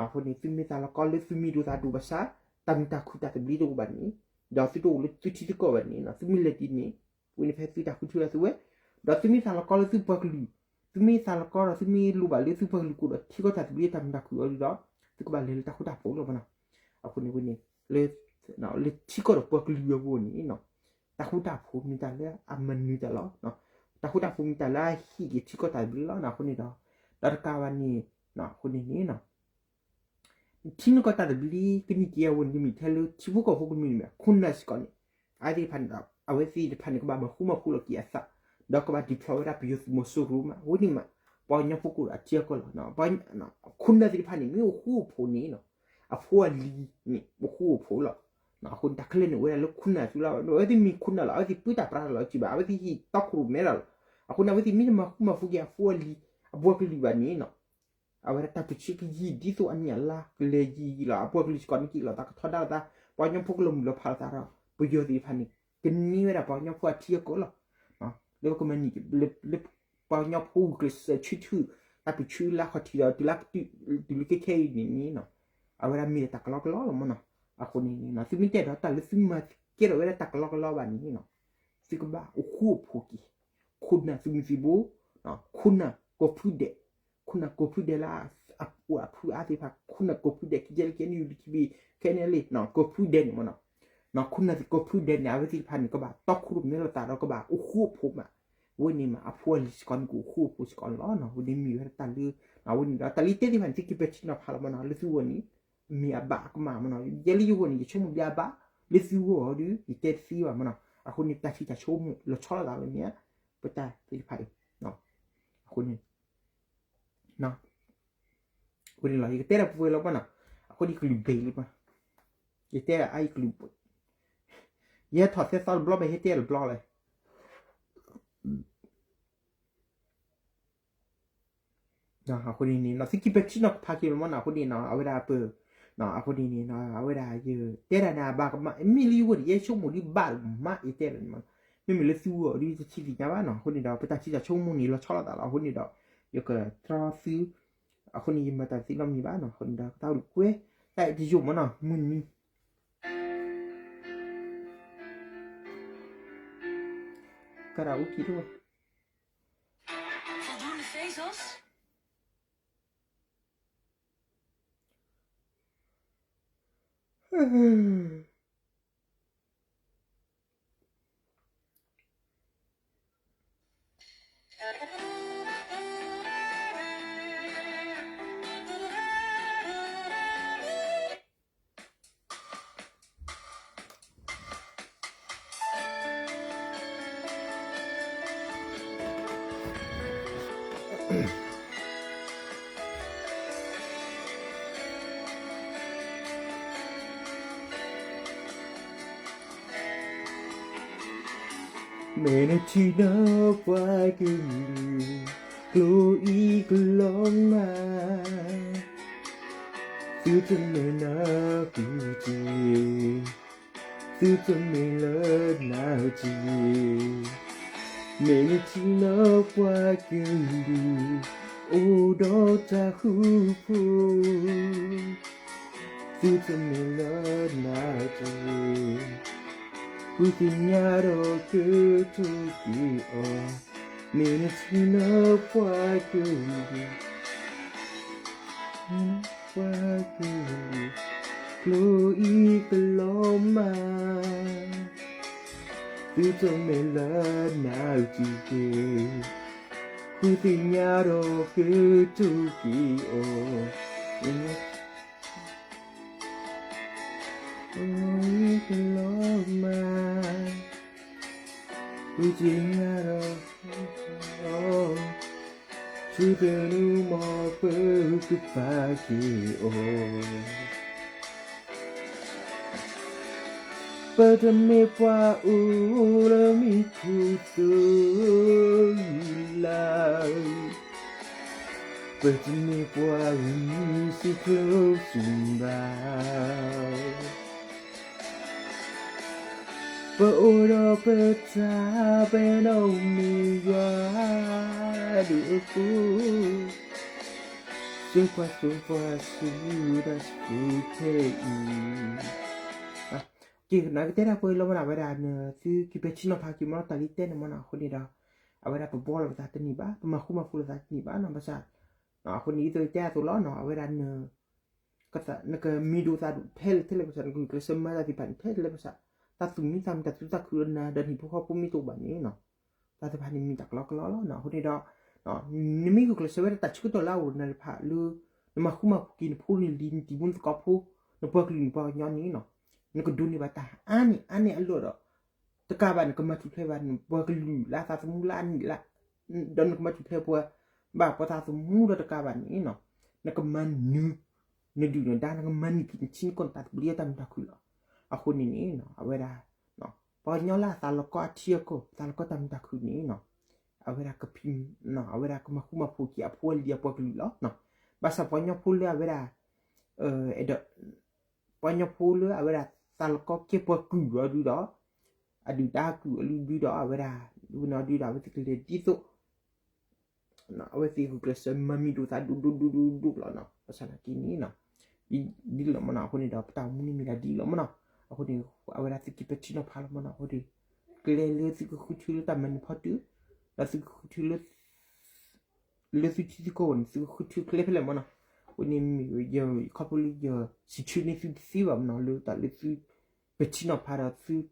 အဃိန့ၣ်ဒီး အဃိန့ၣ် သုမ့ၢ်သးလီၤကီလၢသုမံၤဒိၣ်သးဒိၣ်ဘၣ်ဆၣ် တၢ်မုာ်တၢ်ခုၣ်တၢ်သဘျ့တအိၣ်ဘၣ်န့ၣ် ဒီးသုတအိၣ်လၢသုထံသုကီၢ်ဘၣ်န့ၣ်နီၤ သုမ့ၢ်လဲၤဒ်န့ၣ် ဝဲန့ၣ်ဖဲသုတၢ်ဃုထၢလီၤသုဝဲ ဒီးသုမ့ၢ်သးလီၤကီလၢသုပှၤကလုာ် သုမ့ၢ်သးလီၤကီဒီးသုမ့ၢ်လိၣ်ဘၣ်လၢသုပှၤကလုာ်ကအိၣ်ဒီးထံကီၢ်တၢ်သဘျ့တၢ်မုာ်တၢ်ခုၣ်အီၤဒီး သုကဘၣ်လဲၤလၢတၢ်ဃူတၢ်ဖိးလီၤမနီၤ. အဃိန့ၣ်ဝဲန့ၣ် လၢ လၢထံကီၢ်ဒီးပှၤကလုာ်အဂီၢ်န့ၣ်နီၤ တၢ်ဃူတၢ်ဖိးမ့ၢ်တၢ်လၢအမနုၤတၢ်လီၤ. တၢ်ဃူတၢ်ဖိးမ့ၢ်တၢ်လၢအဟ့ၣ်က့ၤထံကီၢ်တၢ်သဘျ့လီၤ. အဃိန့ၣ်ဒီး ဒီးတကးဘၣ်န့ၣ် အဃိန့ၣ်န့ၣ် ထံနကီၢ်တၢ်သဘျ့ကန့ၢ်က့ၤအဝဲန့ၣ် တမ့ၢ်ထဲလၢထံဖိကီၢ်ဖိကမျၢၢ်န့ၣ်မ့ၢ် ခိၣ်နၢ်စ့ၢ်ကီးန့ၣ် အဝဲသ့ၣ်တဖၣ်န့ၣ် အဝဲသ့ၣ်တဖၣ်န့ၣ် ကဘၣ်မၤဃူမၤဖိးလီၤက့ၤအသး ဒီးကဘၣ် deploy ဝဲဒၣ်ပယီၤသုးမီၤစိရိၤမး အဝဲန့ၣ်မး ပှၤကညီဖိကအိၣ်ဒီးအထံအကီၢ်လီၤ. ခိၣ်နၢ်သ့ၣ်တဖၣ်န့ၣ် မ့ၢ်အိၣ်ဃူအိၣ်ဖိးန့ၣ် အဖိအလံၤန့ၣ် အိၣ်ဃူအိၣ်ဖိးလီၤ. အဃိန့ၣ် တၢ်ခဲလၢာ်န့ၣ် အိၣ်ဝဲဒၣ်လၢခိၣ်နၢ်သုလီၤ. အဝဲသ့ၣ်မ့ၢ်ခိၣ်နၢ်လီၤ အဝဲသ့ၣ်ပၢတၢ်ပြးတၢ်လီၤက့ၤဘၣ် အဝဲသ့ၣ်ဟံၣ်တီခိၣ်ရိၣ်မဲတၢ်လီၤ. အဃိန့ၣ် အဝဲသ့ၣ်မ့ၢ်တမၤဃူမၤဖိးက့ၤအဖိအလံၤ အပှၤကလုာ်ဘၣ်န့ၣ်နီၤ အဝဲဒၣ်တၢ်ပၢဆှၢကယံာ်ဒ်သိးအနံၣ်အလါကလဲၤယံာ်လီၤ အပှၤကလုာ်စ့ၢ်ကီးန့ၣ်က့ၤလီၤသးကထီဒါလိာ်သး ပှၤကညီဖိကလီၤမုၢ်လီၤဖးလိာ်သးဒီး ပယီၤသ့ၣ်တဖၣ်န့ၣ် ကန့ၢ်ဝဲဒၣ်ပှၤကညီဖိအထံအကီၢ်လီၤ. လၢပကမၤန့ၢ် လၢပှၤကညီဖိဂုာ်ကျဲးစၢးဆၢထၢၣ် တၢ်ပၢဆှၢလၢအခီၣ်ထံးဒီးတုၤလၢ တုၤလၢခဲခဲအံၤန့ၣ်န့ၣ်နီၤ အဝဲဒၣ်မ့ၢ်ဒၣ်တၢ်ကလီကလီလီၤမနီၤ. အဃိန့ၣ်န့ၣ် သုမ့ၢ်တဲဒီးတၢ်လၢသုမၤကဲထီၣ်ဝဲဒၣ်တၢ်ကလီကလီဘၣ်န့ၣ်နီၤ သုကဘၣ်အိၣ်ဃူအိၣ်ဖိးက့ၤ ခိၣ်နၢ်သုးမုၢ်သံၣ်ဘိ ခိၣ်နၢ်ကိးဖုဒဲး ခိၣ်နၢ်ကိးဖုဒဲးလၢ အအိၣ်အဖုအါသ့ၣ်တဖၣ် ခိၣ်နၢ်ကိးဖုဒဲး ကယဲၢ်လၢကဲန့ၣ်ယူၤလံခံဘံ ခဲန့ၣ်လံ ကိးဖုဒဲးန့ၣ်မနီၤ ခိၣ်နၢ်သ့ၣ်ကိးဖုဒဲးန့ၣ် အဝဲသ့ၣ်တဖၣ်န့ၣ် ကဘၣ်တီခိၣ်ရိၣ်မဲလိာ်သးဒီးကဘၣ်အိၣ်ဃူအိၣ်ဖိးမး ဝဲန့ၣ်မး အဖိအလံၤစ့ၢ်ကီးန့ၣ် ကအိၣ်ဃူအိၣ်ဖိးစ့ၢ်ကီးန့ၣ်လီၤ. ဝဲန့ၣ်မ့ၢ်ဝဲဒၣ်တၢ်လၢ ဝဲန့ၣ်ဒီးတၢ်လၢတဲသ့ၣ်တဖၣ်န့ၣ် သုကပဲာ်ထံနီၤဖးလီၤမနီၤ လၢသုဂီၢ်န့ၣ် မ့ၢ်အဘၣ်ကမၣ်မ့ၢ်နီၤ, ယဲလၢယဂီၢ်န့ၣ် ယဆိကမိၣ်လၢအဘၣ်, လၢသုဂီၢ်အီၤဒီး ယတဲတသ့ဘၣ်မ့ၢ်နီၤ, အဃိန့ၣ် ပတၢ်ထံၣ်တၢ်ဆိကမိၣ်လီၤဆီလိာ်သးလၢမ့ၢ်ဧါ, ပတၢ်သ့ၣ်တဖၣ်အံၤ, အဃိန့ၣ် အဃိန့ၣ်လီၤ ယကတဲဒၣ်ပှဲၤလီၤမ့ၢ်နီၤ, အဃိန့ၣ်ယကလုၢ်ဘ့ၣ်လံမ့ၢ်, ယတဲဒၣ်အါယကလုၢ်ဘ့ၣ်, ယဟဲထီၣ်သဲသီတဘျီဘၣ် ယဟဲတဲတဘျီလဲၣ် အဃိန့ၣ်န့ၣ် သုက့ၤပဲာ်ထံနီၤဖးက့ၤလီၤမ့ၢ်နီၤ, အဃိန့ၣ်နီၤ အဝဲဒၣ်ပ, အဃိန့ၣ်န့ၣ် အဝဲဒၣ်ယတဲဒၣ်န့ၣ် အဘၣ်ကမၣ် မ့ၢ်လၢယဂီၢ်န့ၣ် ယဲဆိကမိၣ်ဒ်ဘၣ်မး ယတဲဒၣ်န့ၣ်မ့ၢ်, မ့မ့ၢ်လၢသုဂီၢ်အီၤဒီး တထံၣ်သ့ၣ်ညါဘၣ်နီၤ, အဃိန့ၣ်ဒီး ပတၢ်ထံၣ်တၢ်ဆိကမိၣ်န့ၣ်လီၤဆီလိာ်သးလီၤ, အဃိန့ၣ်ဒီး ယကတြီသု, အဃိန့ၣ် ယမၤတၢ်သ့နီတမံၤဘၣ်နီၤ, အဃိန့ၣ်ဒီး တၢ်အိၣ်ကွဲ, တၢ်အဲၣ်တယိာ်မ့ၢ်နီၤ မုၢ်နံၤ ကရၣ်အိၣ်ကံ မ့ၢ်နထံၣ်လၢပှၤကလုာ်, ကျိအံၤကလီၤမး, သုတမ့ၢ်လၢကုၢ်တဂ့ၤ, သုတမ့ၢ်လၢနၤတဂ့ၤ, မ့ၢ်နထံၣ်လၢပှၤကလုာ်, အိၣ်ဒီးတၢ်ဃူဖိ သုတမ့ၢ်လၢနၤတဂ့ၤ, ဃုသ့ၣ်ညါဒီးကတိၤက့ၤအီၤ, မ့ၢ်နထံၣ်လၢပှၤကလုာ်, ပှၤကလုာ်, ကျိအံၤကလီၤမး, သုတမ့ၢ်လၢနၤတဂ့ၤ, ဃုသ့ၣ်ညါဒီးကတိၤက့ၤအီၤ ကလီၤမး, ဃုသ့ၣ်ညါဒီး, ဆူတနံၤမီၤပကပာ်က့ၤအီၤ, ပတမ့ၢ်ပှၤအိၣ်လၢမံခိၣ်သိလၢ် ပတမ့ၢ်ပှၤဂံၢ်စံးဖျိးစံးဘၣ်, ပအိၣ်ဒီးပတၢ်ပဲနမ့ၢ်ယွၤဒုးအဃိ, စံးပှၤစံးပှၤဆူတၢ်စူၤခဲအံၤ, က့ၤကနၣ်ကတဲဒၣ်ပှဲၤလီၤမ့ၢ်နီၤ, အဝဲဒၣ်နသုက့ၤပဲာ်ထံနီၤဖးက့ၤမ့ၢ်နီၤ တၢ်လၢတဲန့ၣ်မ့ၢ်နီၤ, အဃိန့ၣ်ဒီး အဝဲဒၣ်ပဘှီလိာ်ပသးတန့ၢ်ဘၣ်, ပမၤဃူမၤဖိးလိာ်သးတန့ၢ်ဘၣ်နီၤ, ဘၣ်ဆၣ် အဃိန့ၣ် ဒ်သိးယတဲအသိးလီၤနီၤ, အဝဲဒၣ်န နကမံၤဒိၣ်သၣ်ဒိၣ်ထဲလဲၣ်ထဲလဲၣ်ဘၣ်ဆၣ် နကဂုာ်ကျဲးစၢးမၤတၢ်သ့ၣ်တဖၣ်န့ၣ် ထဲလဲၣ်ထဲလဲၣ်ဘၣ်ဆၣ် တၢ်သူၣ်မံသးမုာ်တၢ်သူၣ်တၢ်ခုၣ်လၢနၤဒီးနဟံၣ်ဖိဃီဖိမ့ၢ်တအိၣ်ဘၣ်န့ၣ်နီၤ, တၢ်သ့ၣ်တဖၣ်န့ၣ်မ့ၢ်တၢ်ကလီကလီလီၤနီၤ, အဃိန့ၣ်ဒီး နမ့ၢ်ဂုာ်ကျဲးစၢးဝဲဒၣ်တၢ်ဆၢကတီၢ်လၢအအိၣ်နၤတဖၣ်လၢ နမၤဃူမၤဖိးက့ၤနဖိနလံၤ နတံၤမူနသကိးဖိ နပှၤကလုာ်နပှၤကညီန့ၣ်နီၤ, နကဒိးန့ၢ်ဘၣ်တၢ်အါန့ၢ်အါန့ၢ်အလီၢ်ဒီး တကးဘၣ်နကမၤထူၣ်ဖျဲးဘၣ်နပှၤကလုာ်လၢအသးသမူလၢအနံၣ်လၢ ဒီးနကမၤထူၣ်ဖျဲးပှၤ ဘၣ်ပှၤသးသမူဒီးတကးဘၣ်န့ၣ်နီၤ, နကမၤနၢၤ နဒုၣ်နဒါ နကမၤန့ၢ်က့ၤနထံနကီၢ်နတၢ်သဘျ့တၢ်မုာ်တၢ်ခုၣ်လီၤ. အဃိန့ၣ်န့ၣ် အဝဲဒၣ် ပှၤကညီလၢအသးလီၤကီအထံအကီၢ် သးလီၤကီတၢ်မုာ်တၢ်ခုၣ်န့ၣ် အဝဲဒၣ်ကဖံး အဝဲဒၣ်ကမၤဃူမၤဖိးက့ၤအဖိအလံၤအပှၤကလုာ်လီၤ. ဘၣ်ဆၣ်ပှၤကညီဖိလၢအဝဲဒၣ် အဲၣ်ဒိး ပှၤကညီဖိလၢအဝဲဒၣ်သးလီၤကီကဲပှၤကုၢ်အီၤဒုဒီး အဒုၣ်ဒါကုၢ်အီၤဒုဒီး အဝဲဒၣ် ဒုန့ၣ်ဒုဒီး အဝဲသ့ၣ်ကလဲၤဒ်သိး အဝဲသ့ၣ်ဂုာ်ကျဲးစၢးမၤမံၤဒိၣ်သၣ်ဒိၣ်ဒိၣ်ဒိၣ်ဒိၣ်ဒိၣ်လီၤနီၤ. ဘၣ်ဆၣ်နာ်က့န့ၣ် ဒ်လီၤမ့ၢ်နီၤ. အဃိန့ၣ်ဒီး ပတၢ်အိၣ်မူန့ၣ်မ့ၢ်ဒၣ်ဒ်လီၤမ့ၢ်နီၤ. အဃိန့ၣ် အဝဲဒၣ်သုက့ၤပဲာ်ထံနီၤဖးလီၤမ့ၢ်နီၤ. အဃိန့ၣ် ကျဲလၢသုကဃုထၢလၢတၢ်မၤနၢၤဖီတၢၢ် ဒီးသုကဃုထၢလၢ လၢသုထံသုကီၢ်န့ၣ် သုကဃုထၢကျဲဖဲလဲၣ်မ့ၢ်နီၤ. အဃိန့ၣ်မ့ၢ်ယခီဖျိလၢယစံးဆၢန့ၢ်သုတသ့ဘၣ်မ့ၢ်နီၤ လၢတၢ်လၢသုပဲာ်ထံနီၤဖးဒီး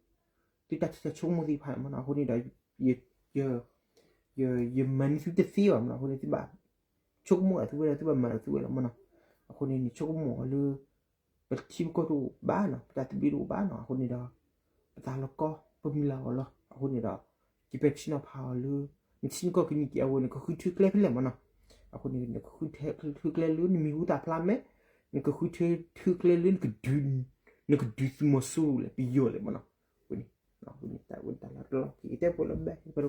သု သုတၢ်ထံၣ်တၢ်ဆိကမိၣ်သ့ၣ်တဖၣ်မ့ၢ်နီၤ. အဃိန့ၣ်ဒီး ယ ယမၤန့ၢ်သုတသ့ဘၣ်မ့ၢ်နီၤ. အဃိန့ၣ်သုဘၣ်ဆိကမိၣ်အသုဝဲဒီးသုဘၣ်မၤအသုဝဲလီၤမ့ၢ်နီၤ. အဃိန့ၣ်န့ၣ်ဆိကမိၣ်အီၤလၢ ပထံပကီၢ်တအိၣ်ဘၣ်နီၤ, ပတၢ်သဘျ့တအိၣ်ဘၣ်နီၤ. အဃိန့ၣ်ဒီး ပသးလီၤကီ ပမုၢ်လၢ်အီၤလီၤ. အဃိန့ၣ်ဒီး ယပဲာ်ထံနီၤဖးအီၤလၢ နထံနကီၢ်ကနံၣ်က့ၤအဝဲ နကဃုထၢကျဲဖဲလဲၣ်မၢ်နီၤ. အဃိန့ၣ် နကဃုထၢကျဲလၢနမံၤဟူသၣ်ဖျါမဲာ်, နကဃုထၢကျဲလၢ နကဒုးသုးမီၤစိရိၤလဲၣ် ပယီၤလဲၣ်မၢ်နီၤ. အဃိန့ၣ် တၢ်ဝဲတၢ်လီၤတလီၤ ကတဲပှဲၤလၢဘဲ ပ